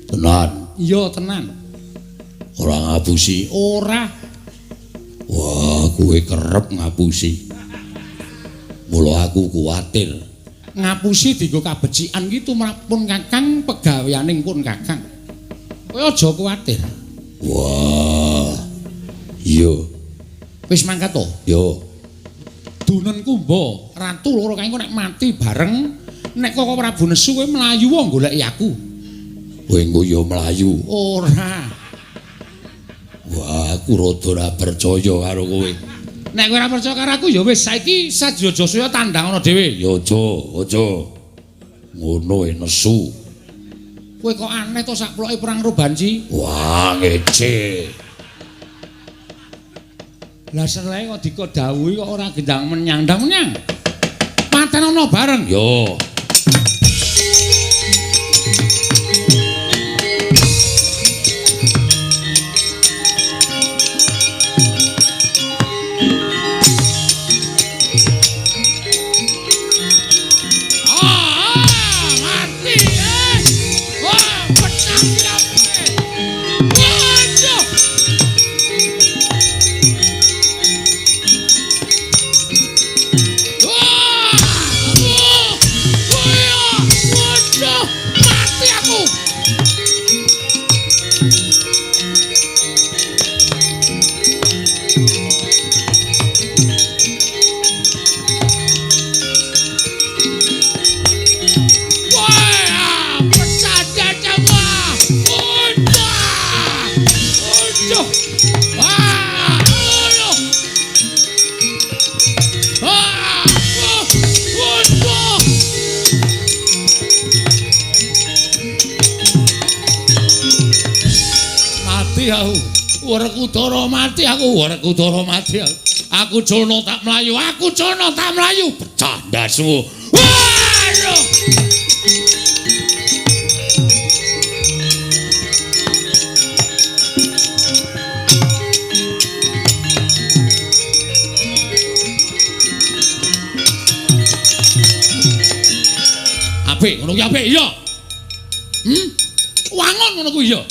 Tenan. Iya, tenan. Ora ngapusi. Ora. Wah, kowe kerep ngapusi. Mula aku kuwatir. Ngapusi dienggo kabecikan ki tumrap pun Kakang pegaweaning pun Kakang. Kowe aja kuwatir. Wah. Iya. Wis mangkat to? Yo. Dunen Kumba, ratu loro kae engko nek mati bareng, nek Koko Prabu nesu kowe mlayu wae goleki aku. Kowe engko ya mlayu. Ora. Wah, aku rada ora percaya karo kowe. Nek kowe ora percaya karo aku ya wis saiki Sajrajasaya tandang ana dhewe. Ya aja, aja. Ngono e nesu. Kowe kok aneh to sak ploke perang karo banci? Wah, ngece. Lah selae kok dikodhawuhi kok ora gendang menyang, ndang menyang. Paten ana bareng. Yo. Werkudara mati aku, Werkudara mati aku. Aku jono tak mlayu, aku jono tak mlayu. Pecah ndasmu. Waduh. Apik ngono kuwi apik iya. Wangun ngono kuwi iya.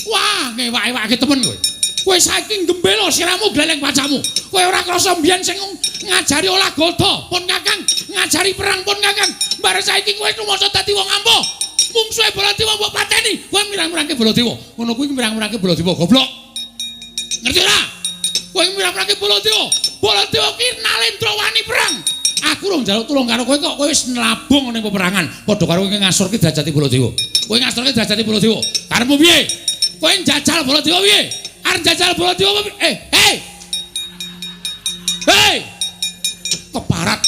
Wah, ngewak-ewake temen kowe. Kowe saiki gembela siramu gleleng pacamu. Kowe ora krasa mbiyen sing ngajari olah gada pun Kakang, ngajari perang pun Kakang. Bareng saiki kowe rumangsa dadi wong ampuh. Mungsuhe Baladewa mbok pateni. Kowe mirang-mirangke Baladewa. Ngono kuwi mirang-mirangke Baladewa goblok. Ngerti ora? Kowe mirang-mirangke Baladewa. Baladewa ki nalendra wani perang. Aku rong njaluk tulung karo kowe kok kowe wis nlabung ning peperangan. Padha karo kowe ngasurke derajate Baladewa. Kowe ngasurke derajate Baladewa. Karepmu piye? Kowe njajal Baladewa piye? Arep njajal Baladewa piye? Hei. Hei. Keparat.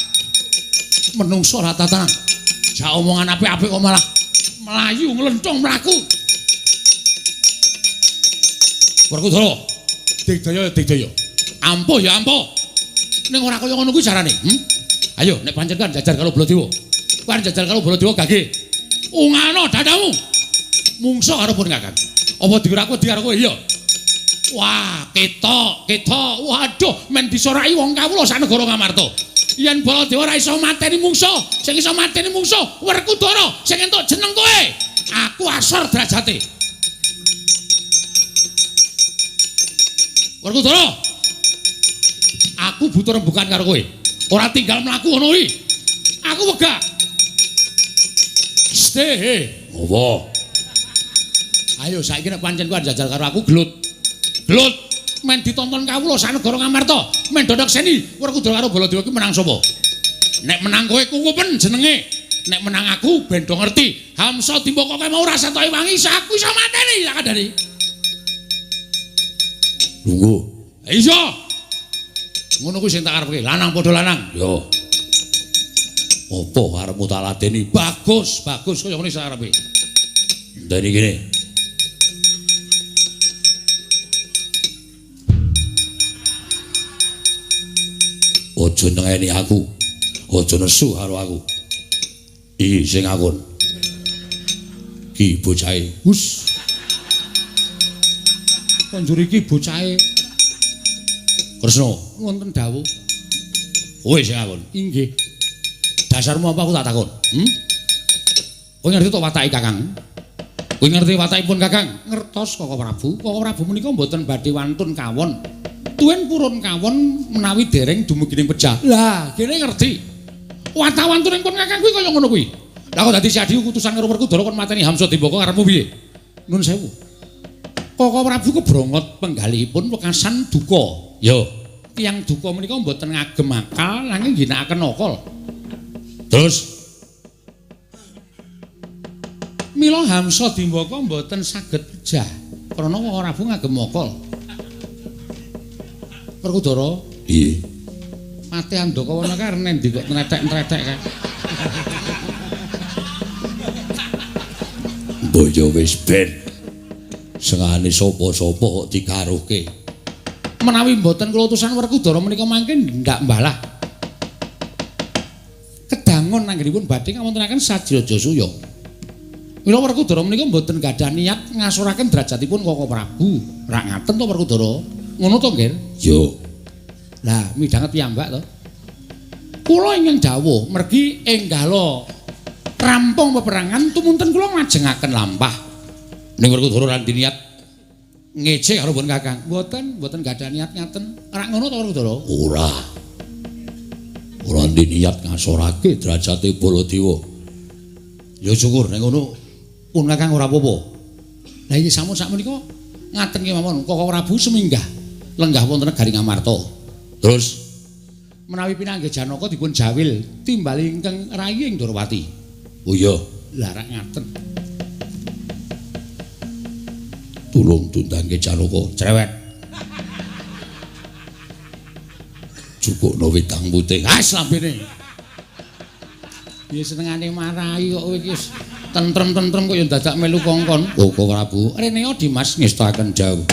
Menungso ora tatanan. Jak omongan apik-apik kok malah mlayu nglenthung mlaku. Werkudara. Digdaya digdaya. Ampuh ya ampuh. Ning ora kaya ngono kuwi carane. Ayo nek pancen kan jajar karo Baladewa. Kowe arep jajal karo Baladewa gage. Ungano dadamu. Mungsuh karo pun Kakang. Apa dikira aku wedi karo kowe? Iya. Wah, ketok, ketok. Waduh, men disoraki wong kawula sak negara Ngamarta. Yen Baladewa ora iso mateni mungsuh, sing iso mateni mungsuh Werkudara, sing entuk jeneng kowe. Aku asor derajate. Werkudara. Aku butuh rembukan karo kowe. Ora tinggal mlaku ngono kuwi. Aku wegah. Steh. Ngopo? Ayo saiki nek pancen kowe njajal karo aku gelut. Gelut. Men ditonton kawula sanegara Ngamarta. Men dodok seni Werkudara karo Baladewa ki menang sapa? Nek menang kowe kukupen jenenge. Nek menang aku ben do ngerti. Hamsa Dimbaka kae mau ora satoke wangi, aku iso mateni tak kandhani. Lungguh. Iya. Ngono kuwi sing tak karepke. Lanang padha lanang. Yo. Apa arepmu tak ladeni? Bagus, bagus kaya ngene sak karepe. Ndene kene. Aja nengeni aku. Aja nesu karo aku. Iki sing akon. Ki bocahe. Hus. Konjur iki bocahe. Kresna, wonten dawuh. Kowe sing akon. Inggih. Dasarmu apa aku tak takon? Kowe ngerti to watake Kakang? Kowe ngerti watakipun Kakang? Ngertos Koko Prabu. Koko Prabu menika mboten badhe wantun kawon. Tuwin purun kawon menawi dereng dumugi ning pejah. Lah, kene ngerti. Watak wantun pun Kakang kuwi kaya ngono kuwi. Lah kok dadi Siadi utusan karo Werkudara kon mateni Hamsa Dimbaka karepmu piye? Nun sewu. Koko Prabu kebrongot penggalihipun wekasan duka. Yo, tiyang duka menika mboten ngagem akal nanging ngginakaken akal. Terus mila Hamsa Dimbaka mboten saged pejah krana Koko Prabu ngagem akal. Werkudara, piye? Mate Andakawana kae arep endi kok tretek-tretek kae. Mbok yo wis ben. Sengane sapa-sapa kok dikaruhke. Menawi mboten kula utusan Werkudara menika mangke ndak mbalah. Kedangon anggenipun badhe ngawontenaken Sajraja Suya. Mila Werkudara menika mboten gadah niat ngasoraken derajatipun Koko Prabu. Rak ngaten to Werkudara? Ngono to, Nggih? Yo. Lah, midhanget piyambak to. Kula ingkang dawuh mergi enggala rampung peperangan tumunten kula nglajengaken lampah. Ning Werkudara ora niat ngece karo pun Kakang. Mboten, mboten gadah niat ngaten. Ora ngono to Werkudara? Ora. Ora niat ngasorake derajate Baladewa. Ya syukur nek ngono pun Kakang ora apa-apa. Lah iki sampun sakmenika ngaten kemawon Koko Prabu seminggah lenggah wonten negari Ngamarta. Terus menawi pinanggih Janaka dipun jawil timbali ingkang rayi ing Ndorowati. Oh iya, lah rak ngaten. Tulung tundangke Janaka, cerewet. Cukukno wedang putih. Has lambene. Piye senengane marahi kok kowe iki wis tentrem-tentrem kok ya dadak melu kongkon. Koko Prabu, rene Dimas ngestakaken jauh.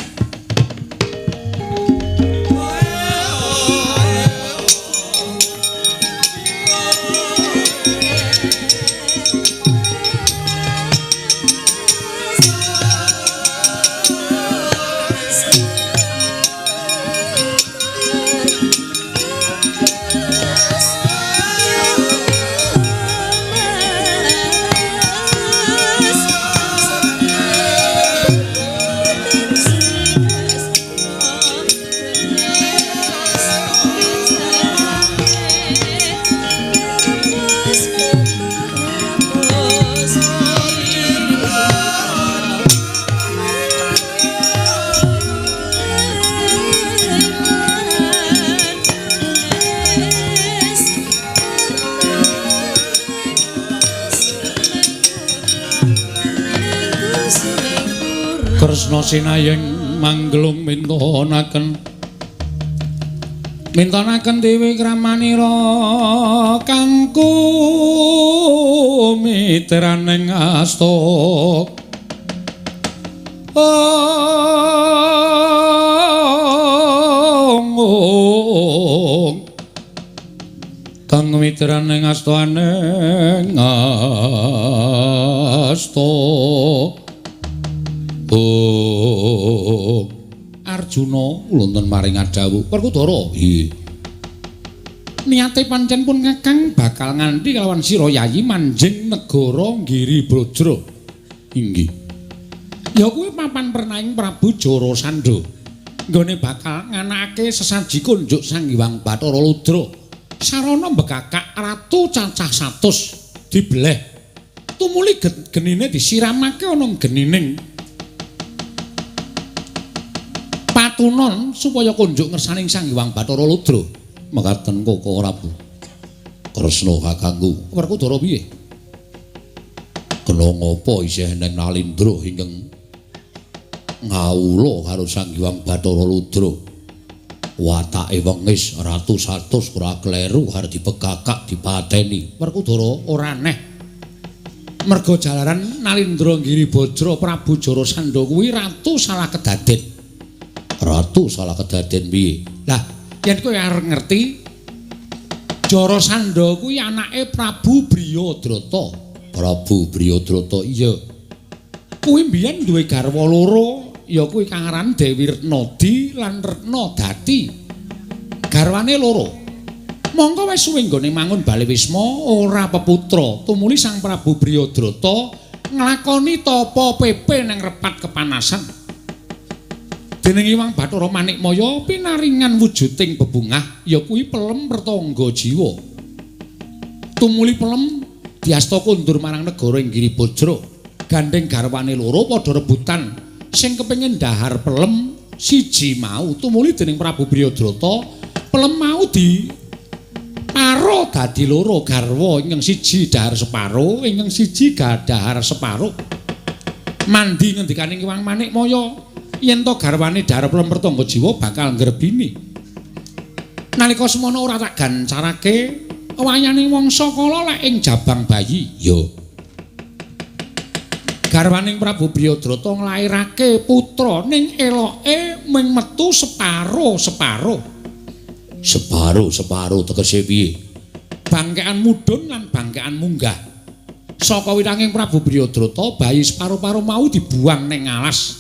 Kresna sinayeng manggelung mintonaken mintonaken dewi kramanira kangku mitraning asta ong kang mitraning astaning asta. Oh, Arjuna wonten maring adhawuh Werkudara. Nggih. Niate pancen pun Kakang bakal nganti kalawan sira yayi manjing negara Giri Brajra. Inggih. Ya kuwi papan pernaing Prabu Jarasandha. Nggone bakal nganakake sesaji kunjuk Sang Hyang Bathara Ludra. Sarana mbekakak ratu cacah 100 dibeleh. Tumuli genine disiramake ana genining Katunon supaya kunjuk ngersaning Sang Hyang Bathara Ludra. Mekaten Koko Prabu. Kresna kakangku. Werkudara piye? Kena ngapa isih eneng Nalindra ingkang ngawula karo Sang Hyang Bathara Ludra? Watake wengis ratu satus ora kleru arep dipekakak dipateni. Werkudara ora aneh. Merga jalaran Nalindra Giribajra Prabu Jarasandha kuwi ratu salah kedaden. Ratu salah kedaden piye? Lah, yen kowe arep ngerti Jarasandha kuwi anake Prabu Briyadrata. Prabu Briyadrata iya. Kuwi mbiyen duwe garwa loro, ya kuwi kang aran Dewi Retnadi lan Retnadati. Garwane loro. Mongko wis suwe nggone mangun Bale Wisma ora peputra. Tumuli Sang Prabu Briyadrata nglakoni tapa pepe nang repat kepanasan. Dening Hyang Bathara Manikmaya pinaringan wujuding bebungah ya kuwi pelem pertangga jiwa. Tumuli pelem diasta kondur marang negara ing Giribajra. Gandeng garwane loro padha rebutan sing kepengin dahar pelem siji mau. Tumuli dening Prabu Briyadrata pelem mau di paro dadi loro garwa, ingkang siji dahar separo, ingkang siji dahar separo. Mandi ngendikane Hyang Manikmaya yen to garwane dahar pelem pertangga jiwa bakal ngrebini. Nalika semono ora tak gancarake wayane wangsa kala lek ing jabang bayi. Ya. Garwaning Prabu Briyadrata nglairake putra ning eloke mung metu separo-separo. Separo-separo tegese piye? Bangkean mudhun lan bangkean munggah. Saka wiranging Prabu Briyadrata bayi separo-paro mau dibuang ning alas.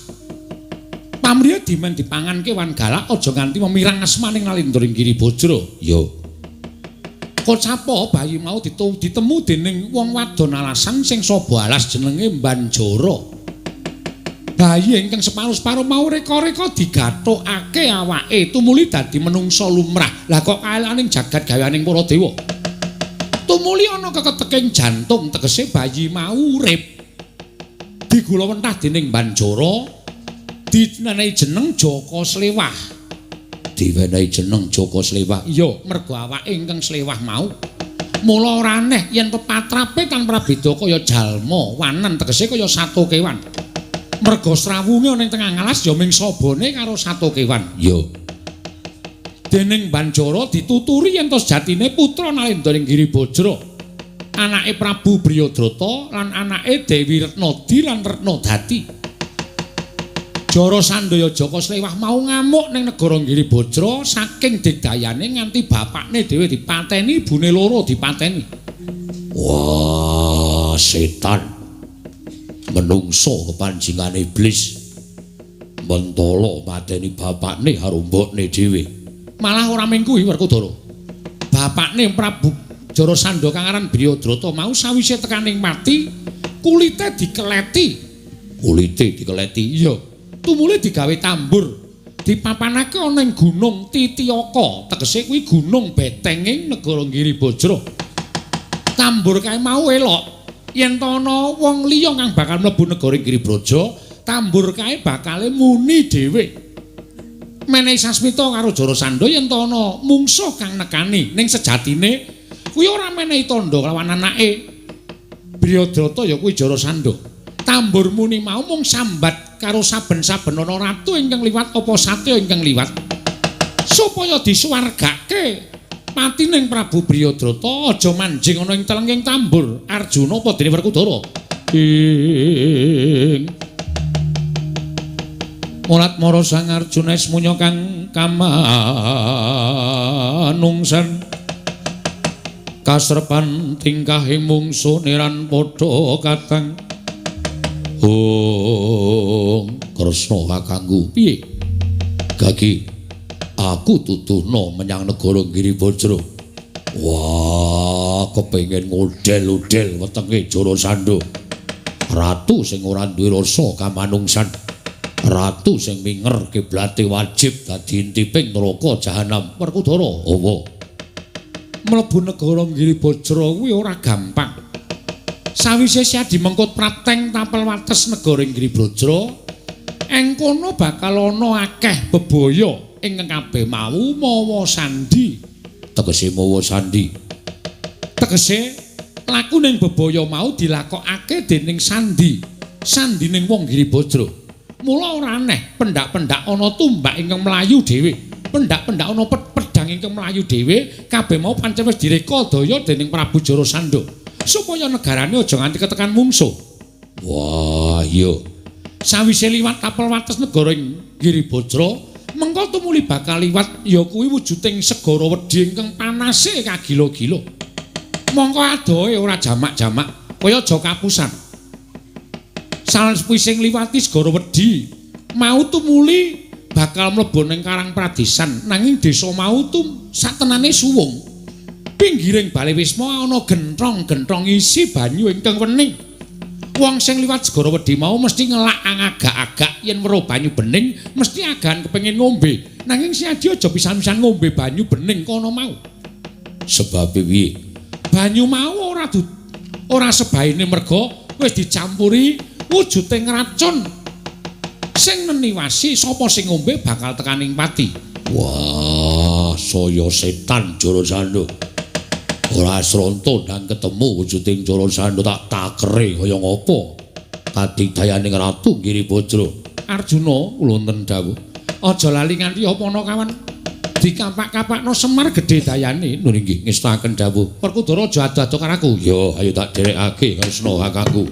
Pamriya dimen dipangan kewan galak aja nganti memirang asmaning Nalindra ing Giribajra. Ya. Kocapa bayi mau ditemu dening wong wadon alasan sing saba alas jenenge Mbanjara. Bayi ingkang separo-separo mau reka-reka digathukake awake tumuli dadi menungsa lumrah. Lah kok kaelaning jagat gaweaning para dewa. Tumuli ana keketeking jantung tegese bayi mau urip. Digulawentah dening Mbanjara diwenehi jeneng Jaka Slewah. Diwenehi jeneng Jaka Slewah. Iya, mergo awake ingkang slewah mau. Mula ora aneh yen pepatrape tan prabeda kaya jalma, wanen tegese kaya sato kewan. Mergo srawunge ana ing tengah alas ya ming sabane karo sato kewan. Iya. Dening Mbanjara dituturi yen to sejatine putra Nalindra ing Giribajra, anake Prabu Briyadrata lan anake Dewi Retnadi lan Retnadati. Jarasandha ya Jaka Slewah mau ngamuk ning negara Giribajra saking digdayane nganti bapakne dhewe dipateni, ibune loro dipateni. Wah, setan. Menungso kepanjingane iblis. Mentala mateni bapakne karo mbokne dhewe. Malah ora mung kuwi Werkudara. Bapakne Prabu Jarasandha kang aran Briyadrata mau sawise tekaning mati, kulite dikeleti. Kulite dikeleti? Iya. Tumuli digawe tambur, dipapanake ana ing Gunung Titiyaka, tegese kuwi gunung betenging negara Giribajra. Tambur kae mau elok, yen to ana wong liya kang bakal mlebu negara Giribajra, tambur kae bakale muni dhewe. Menehi sasmita karo Jarasandha yen to ana mungsuh kang nekani, ning sejatine kuwi ora menehi tandha lawan anake Briyadrata ya kuwi Jarasandha. Tambur muni mau mung sambat karo saben-saben ana ratu ingkang liwat apa satya ingkang liwat supaya disuwargake patining Prabu Briyadrata aja manjing ana ing telenging tambur Arjuna apa dene Werkudara. Ing Mulat mara Sang Arjuna esmunya kang kamanungsan kasrepan tingkahing mungsu niran padha katang. Oh, Kresna kakangku, piye? Gagi, aku tuduhna menyang negara Giribajra. Wah, kepengin ngodel-odel wetenge Jarasandha. Ratu sing ora duwe rasa kamanungsan. Ratu sing minger kiblate wajib dadi intiping neraka jahanam. Werkudara, apa? Mlebu negara Giribajra kuwi ora gampang. Sawise Syadi mengkut prateng tapel wates negara Giribajra, Ing kono bakal ana akeh bebaya ingkang kabeh mau mawa sandi. Tegese mawa sandi. Tegese lakuning bebaya mau dilakokake dening sandi. Sandining wong Giribajra. Mula ora aneh pendak-pendak ana tumbak ingkang mlayu dhewe. Pendak-pendak ana pedhang ingkang mlayu dhewe, kabeh mau pancen wis direkadaya dening Prabu Jarasandha supaya negarane aja nganti ketekan mungsuh. Wah, iya. Sawise liwat tapel wates negara ing Giribajra, mengko tumuli bakal liwat ya kuwi wujuding segara wedhi ingkang panase kagila-gila. Mongko adohe ora jamak-jamak, kaya aja kapusan. Sawise ngliwati segara wedhi, mau tumuli bakal mlebu ning Karang Pradesan, nanging desa mau tum satenane suwung. Pinggiring Bale Wisma ana genthong-genthong isi banyu ingkang wening. Wong sing liwat segara wedhi mau mesti ngelak agak-agak yen weruh banyu bening, mesti agan kepengin ngombe. Nanging siadi aja pisan-pisan ngombe banyu bening kono mau. Sebabe piye? Banyu mau ora sebaene merga wis dicampuri wujuding racun. Sing neniwasi sapa sing ngombe bakal tekaning pati. Wah, saya setan Jarasandha. Ora sronto ndang ketemu wujuding Jarasandha tak takere kaya ngopo. Kadidayaning Ratu Giribajra. Arjuna wonten dawuh. Aja lali nganti apa ana kawan dikapak-kapakno Semar gedhe dayane. Lho inggih ngestakaken dawuh. Werkudara aja ado-ado karo aku. Ya, ayo tak dherekake Kresna kakangku.